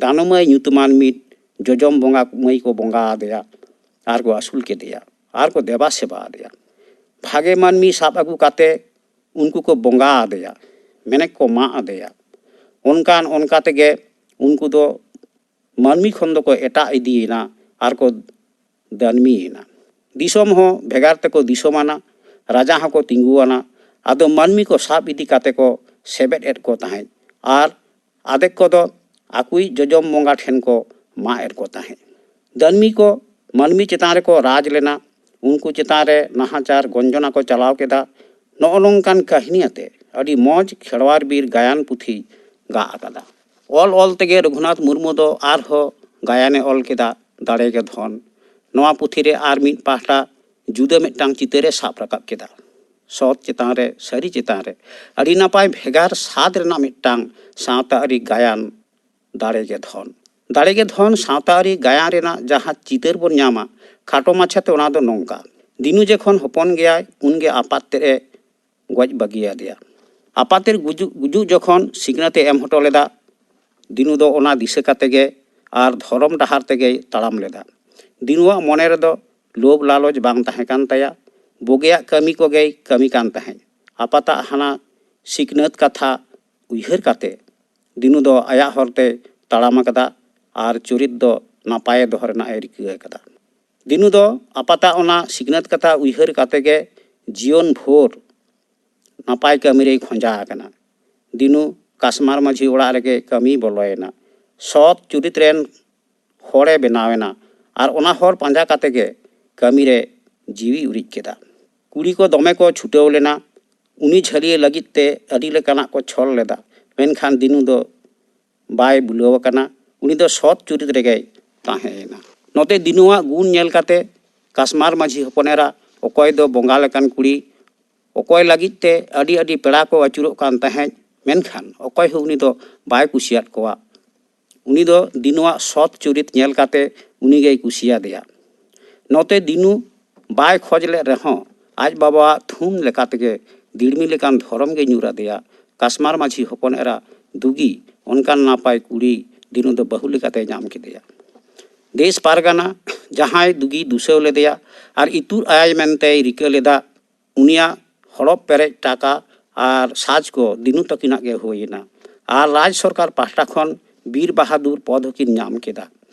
ᱫᱟᱱᱚᱢᱟᱹᱭ ᱧᱩᱛᱩᱢᱟᱱ ᱢᱤᱫ ᱡᱚᱡᱚᱢ ᱵᱚᱸᱜᱟ ᱢᱟᱹᱭ ᱠᱚ ᱵᱚᱸᱜᱟ ᱟᱫᱮᱭᱟ ᱟᱨ ᱠᱚ ᱟᱹᱥᱩᱞ ᱠᱮᱫᱮᱭᱟ ᱟᱨ ᱠᱚ ᱫᱮᱵᱟ ᱥᱮᱵᱟ ᱟᱫᱮᱭᱟ᱾ ᱵᱷᱟᱜᱮ ᱢᱟᱹᱱᱢᱤ ᱥᱟᱵ ᱟᱹᱜᱩ ᱠᱟᱛᱮ ᱩᱱᱠᱩ ᱠᱚ ᱵᱚᱸᱜᱟ ᱟᱫᱮᱭᱟ, ᱢᱮᱱᱮᱠ ᱠᱚ ᱢᱟᱜ ᱟᱫᱮᱭᱟ᱾ ᱚᱱᱠᱟᱱ ᱚᱱᱠᱟ ᱛᱮᱜᱮ ᱩᱱᱠᱩ ᱫᱚ ᱢᱟᱹᱱᱢᱤ ᱠᱷᱚᱱ ᱫᱚᱠᱚ ᱮᱴᱟᱜ ᱤᱫᱤᱭᱮᱱᱟ ᱟᱨ ᱠᱚ ᱫᱟᱹᱱᱢᱤᱭᱮᱱᱟ᱾ ᱫᱤᱥᱚᱢ ᱦᱚᱸ ᱵᱷᱮᱜᱟᱨ ᱛᱮᱠᱚ ᱫᱤᱥᱚᱢᱟᱱᱟ, ᱨᱟᱡᱟ ᱦᱚᱸᱠᱚ ᱛᱤᱸᱜᱩᱣᱟᱱᱟ᱾ ᱟᱫᱚ ᱢᱟᱹᱱᱢᱤ ᱠᱚ ᱥᱟᱵ ᱤᱫᱤ ᱠᱟᱛᱮ ᱠᱚ ᱥᱮᱵᱮᱫ ᱮᱫ ᱠᱚ ᱛᱟᱦᱮᱸᱫ ᱟᱨ ᱟᱫᱷᱮᱠ ᱠᱚᱫᱚ ᱟᱠᱚᱭᱤᱡ ᱡᱚᱡᱚᱢ ᱵᱚᱸᱜᱟ ᱴᱷᱮᱱ ᱠᱚ ᱢᱟᱜ ᱮᱫ ᱠᱚ ᱛᱟᱦᱮᱸᱫ᱾ ᱫᱟᱹᱱᱢᱤ ᱠᱚ ᱢᱟᱹᱱᱢᱤ ᱪᱮᱛᱟᱱ ᱨᱮᱠᱚ ᱨᱟᱡᱽ ᱞᱮᱱᱟ, ᱩᱱᱠᱩ ᱪᱮᱛᱟᱱ ᱨᱮ ᱱᱟᱦᱟᱪᱟᱨ ᱜᱚᱧᱡᱚᱱᱟ ᱠᱚ ᱪᱟᱞᱟᱣ ᱠᱮᱫᱟ᱾ ᱱᱚᱜᱼᱚ ᱱᱚᱝᱠᱟᱱ ᱠᱟᱹᱦᱱᱤ ᱟᱛᱮ ᱟᱹᱰᱤ ᱢᱚᱡᱽ ᱠᱷᱮᱲᱣᱟᱨ ᱵᱤᱨ ᱜᱟᱭᱟᱱ ᱯᱩᱛᱷᱤ ᱜᱟᱜ ᱟᱠᱟᱫᱟ᱾ ᱚᱞ ᱚᱞ ᱛᱮᱜᱮ ᱨᱚᱜᱷᱩᱱᱟᱛᱷ ᱢᱩᱨᱢᱩ ᱫᱚ ᱟᱨᱦᱚᱸ ᱜᱟᱭᱟᱱᱮ ᱚᱞ ᱠᱮᱫᱟ, ᱫᱟᱲᱮ ᱜᱮ ᱫᱷᱚᱱ᱾ ᱱᱚᱣᱟ ᱯᱩᱛᱷᱤ ᱨᱮ ᱟᱨ ᱢᱤᱫ ᱯᱟᱦᱴᱟ ᱡᱩᱫᱟᱹ ᱢᱤᱫᱴᱟᱝ ᱪᱤᱛᱟᱹᱨᱮ ᱥᱟᱵ ᱨᱟᱠᱟᱵ ᱠᱮᱫᱟ᱾ ᱥᱚᱛ ᱪᱮᱛᱟᱱ ᱨᱮ, ᱥᱟᱹᱨᱤ ᱪᱮᱛᱟᱱ ᱨᱮ ᱟᱹᱰᱤ ᱱᱟᱯᱟᱭ ᱵᱷᱮᱜᱟᱨ ᱥᱟᱫ ᱨᱮᱱᱟᱜ ᱢᱤᱫᱴᱟᱝ ᱥᱟᱶᱛᱟ ᱟᱹᱨᱤ ᱜᱟᱭᱟᱱ ᱫᱟᱲᱮ ᱜᱮ ᱫᱷᱚᱱ᱾ ᱫᱟᱲᱮ ᱜᱮ ᱫᱷᱚᱱ ᱥᱟᱶᱛᱟ ᱟᱹᱨᱤ ᱜᱟᱭᱟᱱ ᱨᱮᱱᱟᱜ ᱡᱟᱦᱟᱸ ᱪᱤᱛᱟᱹᱨ ᱵᱚᱱ ᱧᱟᱢᱟ, ᱠᱷᱟᱴᱚ ᱢᱟᱪᱷᱟᱛᱮ ᱚᱱᱟ ᱫᱚ ᱱᱚᱝᱠᱟ: ᱫᱤᱱᱩ ᱡᱚᱠᱷᱚᱱ ᱦᱚᱯᱚᱱ ᱜᱮᱭᱟᱭ, ᱩᱱᱜᱮ ᱟᱯᱟᱛ ᱛᱮᱫ ᱮ ᱜᱚᱡ ᱵᱟᱹᱜᱤᱭᱟᱫᱮᱭᱟ᱾ ᱟᱯᱟᱛ ᱛᱮᱫ ᱜᱩᱡᱩᱜ, ᱜᱩᱡᱩᱜ ᱡᱚᱠᱷᱚᱱ ᱥᱤᱠᱷᱱᱟᱹᱛ ᱮ ᱮᱢ ᱦᱚᱴᱚ ᱞᱮᱫᱟ, ᱫᱤᱱᱩ ᱫᱚ ᱚᱱᱟ ᱫᱤᱥᱟᱹ ᱠᱟᱛᱮ ᱜᱮ ᱟᱨ ᱫᱷᱚᱨᱚᱢ ᱰᱟᱦᱟᱨ ᱛᱮᱜᱮᱭ ᱛᱟᱲᱟᱢ ᱞᱮᱫᱟ᱾ ᱫᱤᱱᱩᱣᱟᱜ ᱢᱚᱱᱮ ᱨᱮᱫᱚ ᱞᱳᱵᱷ ᱞᱟᱞᱚᱪ ᱵᱟᱝ ᱛᱟᱦᱮᱸ ᱠᱟᱱ ᱛᱟᱭᱟ᱾ ᱵᱩᱜᱤᱭᱟᱜ ᱠᱟᱹᱢᱤ ᱠᱚᱜᱮᱭ ᱠᱟᱹᱢᱤ ᱠᱟᱱ ᱛᱟᱦᱮᱸᱫ᱾ ᱟᱯᱟᱛᱟᱜ ᱦᱟᱱᱟ ᱥᱤᱠᱷᱱᱟᱹᱛ ᱠᱟᱛᱷᱟ ᱩᱭᱦᱟᱹᱨ ᱠᱟᱛᱮ ᱫᱤᱱᱩ ᱫᱚ ᱟᱭᱟᱜ ᱦᱚᱨ ᱛᱮᱭ ᱛᱟᱲᱟᱢ ᱟᱠᱟᱫᱟ ᱟᱨ ᱪᱩᱨᱤᱛ ᱫᱚ ᱱᱟᱯᱟᱭᱮ ᱫᱚᱦᱚ ᱨᱮᱱᱟᱜ ᱮ ᱨᱤᱠᱟᱹ ᱟᱠᱟᱫᱟ᱾ ᱫᱤᱱᱩ ᱫᱚ ᱟᱯᱟᱛᱟᱜ ᱚᱱᱟ ᱥᱤᱠᱷᱱᱟᱹᱛ ᱠᱟᱛᱷᱟ ᱩᱭᱦᱟᱹᱨ ᱠᱟᱛᱮ ᱜᱮ ᱡᱤᱭᱚᱱ ᱵᱷᱳᱨ ᱱᱟᱯᱟᱭ ᱠᱟᱹᱢᱤ ᱨᱮᱭ ᱠᱷᱚᱸᱡᱟ ᱟᱠᱟᱱᱟ᱾ ᱫᱤᱱᱩ ᱠᱟᱥᱢᱟᱨ ᱢᱟᱹᱡᱷᱤ ᱚᱲᱟᱜ ᱨᱮᱜᱮ ᱠᱟᱹᱢᱤ ᱵᱚᱞᱚᱭᱮᱱᱟ᱾ ᱥᱚᱛ ᱪᱩᱨᱤᱛ ᱨᱮᱱ ᱦᱚᱲᱮ ᱵᱮᱱᱟᱣ ᱮᱱᱟ ᱟᱨ ᱚᱱᱟ ᱦᱚᱨ ᱯᱟᱸᱡᱟ ᱠᱟᱛᱮ ᱜᱮ ᱠᱟᱹᱢᱤ ᱨᱮ ᱡᱤᱣᱤ ᱩᱨᱤᱡ ᱠᱮᱫᱟ᱾ ᱠᱩᱲᱤ ᱠᱚ ᱫᱚᱢᱮ ᱠᱚ ᱪᱷᱩᱴᱟᱹᱣ ᱞᱮᱱᱟ᱾ ᱩᱱᱤ ᱡᱷᱟᱹᱞᱤᱭᱟᱹ ᱞᱟᱹᱜᱤᱫ ᱛᱮ ᱟᱹᱰᱤ ᱞᱮᱠᱟᱱᱟᱜ ᱠᱚ ᱪᱷᱚᱞ ᱞᱮᱫᱟ, ᱢᱮᱱᱠᱷᱟᱱ ᱫᱤᱱᱩ ᱫᱚ ᱵᱟᱭ ᱵᱩᱞᱟᱹᱣ ᱟᱠᱟᱱᱟ᱾ ᱩᱱᱤ ᱫᱚ ᱥᱚᱛ ᱪᱩᱨᱤᱛ ᱨᱮᱜᱮᱭ ᱛᱟᱦᱮᱸᱭᱮᱱᱟ᱾ ᱱᱚᱛᱮ ᱫᱤᱱᱩᱣᱟᱜ ᱜᱩᱱ ᱧᱮᱞ ᱠᱟᱛᱮ ᱠᱟᱥᱢᱟᱨ ᱢᱟᱹᱡᱷᱤ ᱦᱚᱯᱚᱱ ᱮᱨᱟ, ᱚᱠᱚᱭ ᱫᱚ ᱵᱚᱸᱜᱟ ᱞᱮᱠᱟᱱ ᱠᱩᱲᱤ, ᱚᱠᱚᱭ ᱞᱟᱹᱜᱤᱫ ᱛᱮ ᱟᱹᱰᱤ ᱟᱹᱰᱤ ᱯᱮᱲᱟ ᱠᱚ ᱟᱹᱪᱩᱨᱚᱜ ᱠᱟᱱ ᱛᱟᱦᱮᱸᱫ, ᱢᱮᱱᱠᱷᱟᱱ ᱚᱠᱚᱭ ᱦᱚᱸ ᱩᱱᱤ ᱫᱚ ᱵᱟᱭ ᱠᱩᱥᱤᱭᱟᱫ ᱠᱚᱣᱟ᱾ ᱩᱱᱤ ᱫᱚ ᱫᱤᱱᱩᱣᱟᱜ ᱥᱚᱛ ᱪᱩᱨᱤᱛ ᱧᱮᱞ ᱠᱟᱛᱮ ᱩᱱᱤ ᱜᱮᱭ ᱠᱩᱥᱤᱭᱟᱫᱮᱭᱟ᱾ ᱱᱚᱛᱮ ᱫᱤᱱᱩ ᱵᱟᱭ ᱠᱷᱚᱡᱽ ᱞᱮᱫ ᱨᱮᱦᱚᱸ, ᱟᱡ ᱵᱟᱵᱟᱣᱟᱜ ᱛᱷᱩᱢ ᱞᱮᱠᱟ ᱛᱮᱜᱮ ᱫᱤᱲᱢᱤ ᱞᱮᱠᱟᱱ ᱫᱷᱚᱨᱚᱢ ᱜᱮ ᱧᱩᱨ ᱟᱫᱮᱭᱟ᱾ ᱠᱟᱥᱢᱟᱨ ᱢᱟᱹᱡᱷᱤ ᱦᱚᱯᱚᱱ ᱮᱨᱟ ᱫᱩᱜᱤ ᱚᱱᱠᱟᱱ ᱱᱟᱯᱟᱭ ᱠᱩᱲᱤ ᱫᱤᱱᱩ ᱫᱚ ᱵᱟᱹᱦᱩ ᱞᱮᱠᱟᱛᱮ ᱧᱟᱢ ᱠᱮᱫᱮᱭᱟ᱾ ᱫᱮᱥ ᱯᱟᱨᱜᱟᱱᱟ ᱡᱟᱦᱟᱸᱭ ᱫᱩᱜᱤ ᱫᱩᱥᱟᱹᱣ ᱞᱮᱫᱮᱭᱟ ᱟᱨ ᱤᱛᱩᱫ ᱟᱭᱟᱭ ᱢᱮᱱᱛᱮᱭ ᱨᱤᱠᱟᱹ ᱞᱮᱫᱟ, ᱩᱱᱤᱭᱟᱜ ᱦᱚᱲᱚᱯ ᱯᱮᱨᱮᱡ ᱴᱟᱠᱟ ᱟᱨ ᱥᱟᱡᱽ ᱠᱚ ᱫᱤᱱᱩ ᱛᱟᱹᱠᱤᱱᱟᱜ ᱜᱮ ᱦᱩᱭ ᱮᱱᱟ᱾ ᱟᱨ ᱨᱟᱡᱽ ᱥᱚᱨᱠᱟᱨ ᱯᱟᱦᱴᱟ ᱠᱷᱚᱱ ᱵᱤᱨ ᱵᱟᱦᱟᱫᱩᱨ ᱯᱚᱫᱽ ᱦᱚᱸᱠᱤᱱ ᱧᱟᱢ ᱠᱮᱫᱟ᱾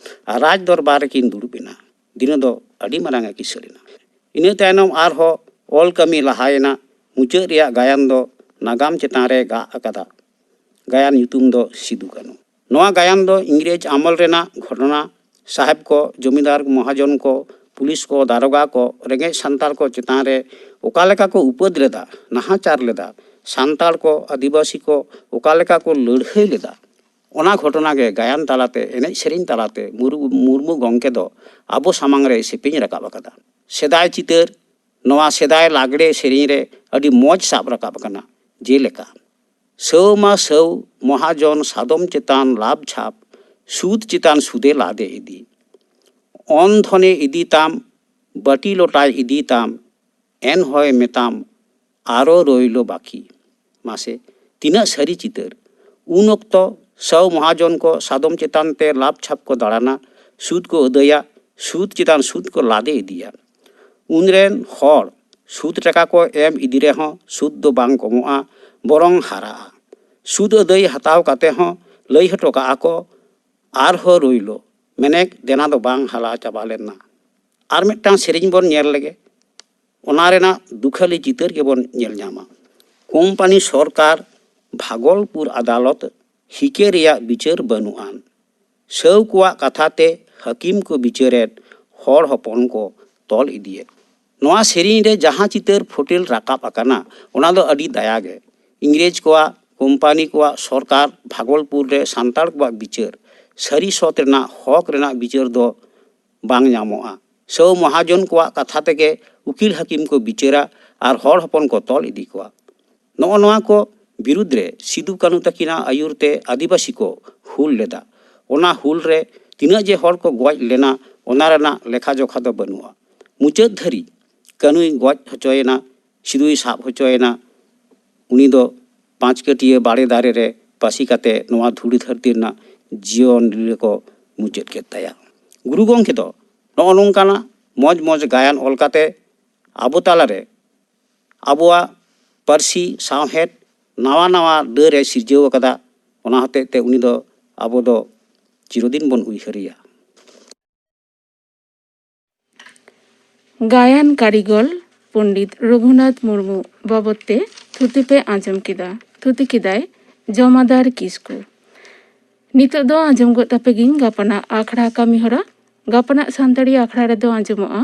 ᱟᱨ ᱨᱟᱡᱽ ᱫᱚᱨᱵᱟᱨ ᱨᱮᱠᱤᱱ ᱫᱩᱲᱩᱵ ᱮᱱᱟ᱾ ᱫᱤᱱᱩ ᱫᱚ ᱟᱹᱰᱤ ᱢᱟᱨᱟᱝ ᱮ ᱠᱤᱥᱟᱹᱬ ᱮᱱᱟ᱾ ᱤᱱᱟᱹ ᱛᱟᱭᱱᱚᱢ ᱟᱨᱦᱚᱸ ᱚᱞ ᱠᱟᱹᱢᱤ ᱞᱟᱦᱟᱭᱮᱱᱟ᱾ ᱢᱩᱪᱟᱹᱫ ᱨᱮᱭᱟᱜ ᱜᱟᱭᱟᱱ ᱫᱚ ᱱᱟᱜᱟᱢ ᱪᱮᱛᱟᱱ ᱨᱮ ᱜᱟᱜ ᱟᱠᱟᱫᱟ᱾ ᱜᱟᱭᱟᱱ ᱧᱩᱛᱩᱢ ᱫᱚ ᱥᱤᱫᱩ ᱠᱟᱹᱱᱩ᱾ ᱱᱚᱣᱟ ᱜᱟᱭᱟᱱ ᱫᱚ ᱤᱝᱨᱮᱡᱽ ᱟᱢᱚᱞ ᱨᱮᱱᱟᱜ ᱜᱷᱚᱴᱚᱱᱟ, ᱥᱟᱦᱮᱵᱽ ᱠᱚ, ᱡᱚᱢᱤᱫᱟᱨ ᱢᱚᱦᱟᱡᱚᱱ ᱠᱚ, ᱯᱩᱞᱤᱥ ᱠᱚ, ᱫᱟᱨᱚᱜᱟ ᱠᱚ, ᱨᱮᱸᱜᱮᱡ ᱥᱟᱱᱛᱟᱲ ᱠᱚ ᱪᱮᱛᱟᱱ ᱨᱮ ᱚᱠᱟ ᱞᱮᱠᱟ ᱠᱚ ᱩᱯᱟᱹᱫ ᱞᱮᱫᱟ, ᱱᱟᱦᱟᱪᱟᱨ ᱞᱮᱫᱟ, ᱥᱟᱱᱛᱟᱲ ᱠᱚ, ᱟᱹᱫᱤᱵᱟᱹᱥᱤ ᱠᱚ ᱚᱠᱟ ᱞᱮᱠᱟ ᱠᱚ ᱞᱟᱹᱲᱦᱟᱹᱭ ᱞᱮᱫᱟ, ᱚᱱᱟ ᱜᱷᱚᱴᱚᱱᱟ ᱜᱮ ᱜᱟᱭᱟᱱ ᱛᱟᱞᱟᱛᱮ, ᱮᱱᱮᱡ ᱥᱮᱨᱮᱧ ᱛᱟᱞᱟᱛᱮ ᱢᱩᱨᱢᱩ, ᱢᱩᱨᱢᱩ ᱜᱚᱢᱠᱮ ᱫᱚ ᱟᱵᱚ ᱥᱟᱢᱟᱝ ᱨᱮᱭ ᱥᱮᱯᱮᱧ ᱨᱟᱠᱟᱵ ᱟᱠᱟᱫᱟ᱾ ᱥᱮᱫᱟᱭ ᱪᱤᱛᱟᱹᱨ, ᱱᱚᱣᱟ ᱥᱮᱫᱟᱭ ᱞᱟᱜᱽᱲᱮ ᱥᱮᱨᱮᱧ ᱨᱮ ᱟᱹᱰᱤ ᱢᱚᱡᱽ ᱥᱟᱵ ᱨᱟᱠᱟᱵ ᱟᱠᱟᱱᱟ᱾ ᱡᱮᱞᱮᱠᱟ, ᱥᱟᱹᱣ ᱢᱟ ᱥᱟᱹᱣ ᱢᱚᱦᱟᱡᱚᱱ ᱥᱟᱫᱚᱢ ᱪᱮᱛᱟᱱ ᱞᱟᱵᱷ ᱪᱷᱟᱯ, ᱥᱩᱫ ᱪᱮᱛᱟᱱ ᱥᱩᱫᱮ ᱞᱟᱫᱮ ᱤᱫᱤ᱾ ᱚᱱ ᱫᱷᱚᱱᱮ ᱤᱫᱤ ᱛᱟᱢ, ᱵᱟᱹᱴᱤ ᱞᱚᱴᱟᱭ ᱤᱫᱤ ᱛᱟᱢ, ᱮᱱ ᱦᱚᱭ ᱢᱮᱛᱟᱢ, ᱟᱨᱚ ᱨᱚᱭᱞᱚ ᱵᱟᱹᱠᱤ᱾ ᱢᱟᱥᱮ, ᱛᱤᱱᱟᱹᱜ ᱥᱟᱹᱨᱤ ᱪᱤᱛᱟᱹᱨ! ᱩᱱ ᱚᱠᱛᱚ ᱥᱟᱹᱣ ᱢᱚᱦᱟᱡᱚᱱ ᱠᱚ ᱥᱟᱫᱚᱢ ᱪᱮᱛᱟᱱ ᱛᱮ ᱞᱟᱵᱷ ᱪᱷᱟᱯ ᱠᱚ ᱫᱟᱬᱟᱱᱟ, ᱥᱩᱫ ᱠᱚ ᱟᱹᱫᱟᱹᱭᱟ, ᱥᱩᱫ ᱪᱮᱛᱟᱱ ᱥᱩᱫ ᱠᱚ ᱞᱟᱫᱮ ᱤᱫᱤᱭᱟ᱾ ᱩᱱᱨᱮᱱ ᱦᱚᱲ ᱥᱩᱫ ᱴᱟᱠᱟ ᱠᱚ ᱮᱢ ᱤᱫᱤ ᱨᱮᱦᱚᱸ ᱥᱩᱫ ᱫᱚ ᱵᱟᱝ ᱠᱚᱢᱚᱜᱼᱟ, ᱵᱚᱨᱚᱝ ᱦᱟᱨᱟᱜᱼᱟ᱾ ᱥᱩᱫ ᱟᱹᱫᱟᱹᱭ ᱦᱟᱛᱟᱣ ᱠᱟᱛᱮ ᱦᱚᱸ ᱞᱟᱹᱭ ᱦᱚᱴᱚ ᱠᱟᱜᱼᱟ ᱠᱚ, ᱟᱨᱦᱚᱸ ᱨᱩᱭᱞᱚ, ᱢᱮᱱᱮᱠ ᱫᱮᱱᱟ ᱫᱚ ᱵᱟᱝ ᱦᱟᱞᱟ ᱪᱟᱵᱟ ᱞᱮᱱᱟ᱾ ᱟᱨ ᱢᱤᱫᱴᱟᱝ ᱥᱮᱨᱮᱧ ᱵᱚᱱ ᱧᱮᱞ ᱞᱮᱜᱮ, ᱚᱱᱟ ᱨᱮᱱᱟᱜ ᱫᱩᱠᱷᱟᱹᱞᱤ ᱪᱤᱛᱟᱹᱨ ᱜᱮᱵᱚᱱ ᱧᱮᱞ ᱧᱟᱢᱟ᱾ ᱠᱳᱢᱯᱟᱱᱤ ᱥᱚᱨᱠᱟᱨ ᱵᱷᱟᱜᱚᱞᱯᱩᱨ ᱟᱫᱟᱞᱚᱛ ᱦᱤᱠᱟᱹ ᱨᱮᱭᱟᱜ ᱵᱤᱪᱟᱹᱨ ᱵᱟᱹᱱᱩᱜ ᱟᱱ᱾ ᱥᱟᱹᱣ ᱠᱚᱣᱟᱜ ᱠᱟᱛᱷᱟ ᱛᱮ ᱦᱟᱹᱠᱤᱢ ᱠᱚ ᱵᱤᱪᱟᱹᱨᱮᱫ, ᱦᱚᱲ ᱦᱚᱯᱚᱱ ᱠᱚ ᱛᱚᱞ ᱤᱫᱤᱭᱮᱫ᱾ ᱱᱚᱣᱟ ᱥᱮᱨᱮᱧ ᱨᱮ ᱡᱟᱦᱟᱸ ᱪᱤᱛᱟᱹᱨ ᱯᱷᱩᱴᱮᱞ ᱨᱟᱠᱟᱵ ᱟᱠᱟᱱᱟ, ᱚᱱᱟ ᱫᱚ ᱟᱹᱰᱤ ᱫᱟᱭᱟ ᱜᱮ᱾ ᱤᱝᱨᱮᱡᱽ ᱠᱚᱣᱟᱜ ᱠᱳᱢᱯᱟᱱᱤ ᱠᱚᱣᱟᱜ ᱥᱚᱨᱠᱟᱨ ᱵᱷᱟᱜᱚᱞᱯᱩᱨ ᱨᱮ ᱥᱟᱱᱛᱟᱲ ᱠᱚᱣᱟᱜ ᱵᱤᱪᱟᱹᱨ, ᱥᱟᱹᱨᱤ ᱥᱚᱛ ᱨᱮᱱᱟᱜ ᱦᱚᱠ ᱨᱮᱱᱟᱜ ᱵᱤᱪᱟᱹᱨ ᱫᱚ ᱵᱟᱝ ᱧᱟᱢᱚᱜᱼᱟ᱾ ᱥᱟᱹᱣ ᱢᱚᱦᱟᱡᱚᱱ ᱠᱚᱣᱟᱜ ᱠᱟᱛᱷᱟ ᱛᱮᱜᱮ ᱩᱠᱤᱞ ᱦᱟᱹᱠᱤᱢ ᱠᱚ ᱵᱤᱪᱟᱹᱨᱟ ᱟᱨ ᱦᱚᱲ ᱦᱚᱯᱚᱱ ᱠᱚ ᱛᱚᱞ ᱤᱫᱤ ᱠᱚᱣᱟ᱾ ᱱᱚᱜᱼᱚ ᱱᱚᱣᱟ ᱠᱚ ᱵᱤᱨᱩᱫᱽ ᱨᱮ ᱥᱤᱫᱩ ᱠᱟᱹᱱᱦᱩ ᱛᱟᱹᱠᱤᱱᱟᱜ ᱟᱹᱭᱩᱨ ᱛᱮ ᱟᱹᱫᱤᱵᱟᱹᱥᱤ ᱠᱚ ᱦᱩᱞ ᱞᱮᱫᱟ᱾ ᱚᱱᱟ ᱦᱩᱞ ᱨᱮ ᱛᱤᱱᱟᱹᱜ ᱡᱮ ᱦᱚᱲ ᱠᱚ ᱜᱚᱡ ᱞᱮᱱᱟ, ᱚᱱᱟ ᱨᱮᱱᱟᱜ ᱞᱮᱠᱷᱟ ᱡᱚᱠᱷᱟ ᱫᱚ ᱵᱟᱹᱱᱩᱜᱼᱟ᱾ ᱢᱩᱪᱟᱹᱫ ᱫᱷᱟᱹᱨᱤᱡ ᱠᱟᱹᱱᱦᱩᱭ ᱜᱚᱡ ᱦᱚᱪᱚᱭᱮᱱᱟ, ᱥᱤᱫᱩᱭ ᱥᱟᱵ ᱦᱚᱪᱚᱭᱮᱱᱟ᱾ ᱩᱱᱤ ᱫᱚ ᱯᱟᱸᱪ ᱠᱟᱹᱴᱤᱭᱟᱹ ᱵᱟᱲᱮ ᱫᱟᱨᱮ ᱨᱮ ᱯᱟᱹᱥᱤ ᱠᱟᱛᱮ ᱱᱚᱣᱟ ᱫᱷᱩᱲᱤ ᱫᱷᱟᱹᱨᱛᱤ ᱨᱮᱱᱟᱜ ᱡᱤᱭᱚᱱ ᱞᱤᱞᱟᱹ ᱠᱚ ᱢᱩᱪᱟᱹᱫ ᱠᱮᱫ ᱛᱟᱭᱟ᱾ ᱜᱩᱨᱩ ᱜᱚᱢᱠᱮ ᱫᱚ ᱱᱚᱜᱼᱚ ᱱᱚᱝᱠᱟᱱᱟᱜ ᱢᱚᱡᱽ ᱢᱚᱡᱽ ᱜᱟᱭᱟᱱ ᱚᱞ ᱠᱟᱛᱮ ᱟᱵᱚ ᱛᱟᱞᱟᱨᱮ ᱟᱵᱚᱣᱟᱜ ᱯᱟᱹᱨᱥᱤ ᱥᱟᱶᱦᱮᱫ ᱱᱟᱣᱟ ᱱᱟᱣᱟ ᱰᱟᱹᱨ ᱮ ᱥᱤᱨᱡᱟᱹᱣ ᱟᱠᱟᱫᱟ᱾ ᱚᱱᱟ ᱦᱚᱛᱮᱡ ᱛᱮ ᱩᱱᱤ ᱫᱚ ᱟᱵᱚ ᱫᱚ ᱪᱤᱨᱚᱫᱤᱱ ᱵᱚᱱ ᱩᱭᱦᱟᱹᱨᱮᱭᱟ᱾ ᱜᱟᱭᱟᱱ ᱠᱟᱹᱨᱤᱜᱚᱞ ᱯᱚᱱᱰᱤᱛ ᱨᱚᱜᱷᱩᱱᱟᱛᱷ ᱢᱩᱨᱢᱩ ᱵᱟᱵᱚᱫ ᱛᱮ ᱛᱷᱩᱛᱤ ᱯᱮ ᱟᱸᱡᱚᱢ ᱠᱮᱫᱟ᱾ ᱛᱷᱩᱛᱤ ᱠᱮᱫᱟᱭ ᱡᱚᱢᱟᱫᱟᱨ ᱠᱤᱥᱠᱩ᱾ ᱱᱤᱛᱚᱜ ᱫᱚ ᱟᱸᱡᱚᱢ ᱜᱚᱫ ᱛᱟᱯᱮ ᱜᱤᱧ ᱜᱟᱯᱟᱱᱟᱜ ᱟᱠᱷᱲᱟ ᱠᱟᱹᱢᱤ ᱦᱚᱨᱟ᱾ ᱜᱟᱯᱟᱱᱟᱜ ᱥᱟᱱᱛᱟᱲᱤ ᱟᱠᱷᱲᱟ ᱨᱮᱫᱚ ᱟᱸᱡᱚᱢᱚᱜᱼᱟ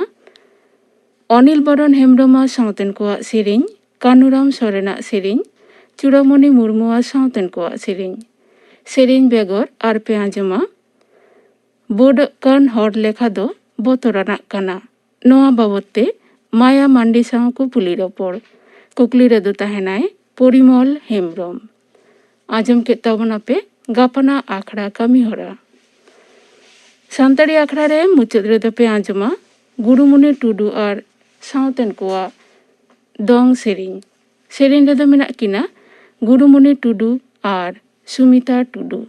ᱚᱱᱤᱞ ᱵᱚᱨᱚᱱ ᱦᱮᱢᱵᱽᱨᱚᱢᱟᱜ ᱥᱟᱶᱛᱮᱱ ᱠᱚᱣᱟᱜ ᱥᱮᱨᱮᱧ, ᱠᱟᱹᱱᱩᱨᱟᱢ ᱥᱚᱨᱮᱱᱟᱜ ᱥᱮᱨᱮᱧ, ᱪᱩᱲᱟᱢᱚᱱᱤ ᱢᱩᱨᱢᱩᱣᱟᱜ ᱥᱟᱶᱛᱮᱱ ᱠᱚᱣᱟᱜ ᱥᱮᱨᱮᱧ᱾ ᱥᱮᱨᱮᱧ ᱵᱮᱜᱚᱨ ᱟᱨ ᱯᱮ ᱟᱸᱡᱚᱢᱟ ᱵᱳᱰᱚᱜ ᱠᱟᱱ ᱦᱚᱲ ᱞᱮᱠᱷᱟ ᱫᱚ ᱵᱚᱛᱚᱨᱟᱱᱟᱜ ᱠᱟᱱᱟ᱾ ᱱᱚᱣᱟ ᱵᱟᱵᱚᱫ ᱛᱮ ᱢᱟᱭᱟ ᱢᱟᱱᱰᱤ ᱥᱟᱶ ᱠᱩᱯᱩᱞᱤ ᱨᱚᱯᱚᱲ᱾ ᱠᱩᱠᱞᱤ ᱨᱮᱫᱚ ᱛᱟᱦᱮᱱᱟᱭ ᱯᱚᱨᱤᱢᱚᱞ ᱦᱮᱢᱵᱽᱨᱚᱢ᱾ ᱟᱸᱡᱚᱢ ᱠᱮᱫ ᱛᱟᱵᱚᱱᱟᱯᱮ ᱜᱟᱯᱟᱱᱟᱜ ᱟᱠᱷᱲᱟ ᱠᱟᱹᱢᱤ ᱦᱚᱨᱟ᱾ ᱥᱟᱱᱛᱟᱲᱤ ᱟᱠᱷᱲᱟ ᱨᱮ ᱢᱩᱪᱟᱹᱫ ᱨᱮᱫᱚ ᱯᱮ ᱟᱸᱡᱚᱢᱟ ᱜᱩᱨᱩᱢᱩᱱᱤ ᱴᱩᱰᱩ ᱟᱨ ᱥᱟᱶᱛᱮᱱ ᱠᱚᱣᱟᱜ ᱫᱚᱝ ᱥᱮᱨᱮᱧ᱾ ᱥᱮᱨᱮᱧ ᱨᱮᱫᱚ ᱢᱮᱱᱟᱜ ᱠᱤᱱᱟ ᱜᱩᱨᱩᱢᱩᱱᱤ ᱴᱩᱰᱩ ᱟᱨ ᱥᱩᱢᱤᱛᱟ ᱴᱩᱰᱩ᱾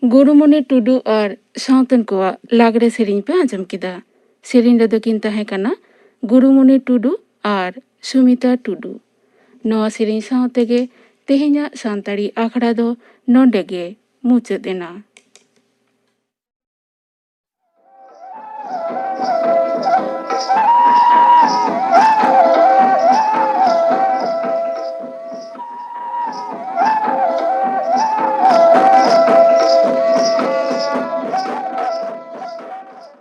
ᱜᱩᱨᱩᱢᱚᱱᱤ ᱴᱩᱰᱩ ᱟᱨ ᱥᱟᱶᱛᱮᱱ ᱠᱚᱣᱟᱜ ᱞᱟᱜᱽᱲᱮ ᱥᱮᱨᱮᱧ ᱯᱮ ᱟᱸᱡᱚᱢ ᱠᱮᱫᱟ᱾ ᱥᱮᱨᱮᱧ ᱨᱮᱫᱚ ᱠᱤᱱ ᱛᱟᱦᱮᱸ ᱠᱟᱱᱟ ᱜᱩᱨᱩᱢᱚᱱᱤ ᱴᱩᱰᱩ ᱟᱨ ᱥᱩᱢᱤᱛᱟ ᱴᱩᱰᱩ᱾ ᱱᱚᱣᱟ ᱥᱮᱨᱮᱧ ᱥᱟᱶ ᱛᱮᱜᱮ ᱛᱮᱦᱮᱧᱟᱜ ᱥᱟᱱᱛᱟᱲᱤ ᱟᱠᱷᱲᱟ ᱫᱚ ᱱᱚᱰᱮ ᱜᱮ ᱢᱩᱪᱟᱹᱫ ᱮᱱᱟ᱾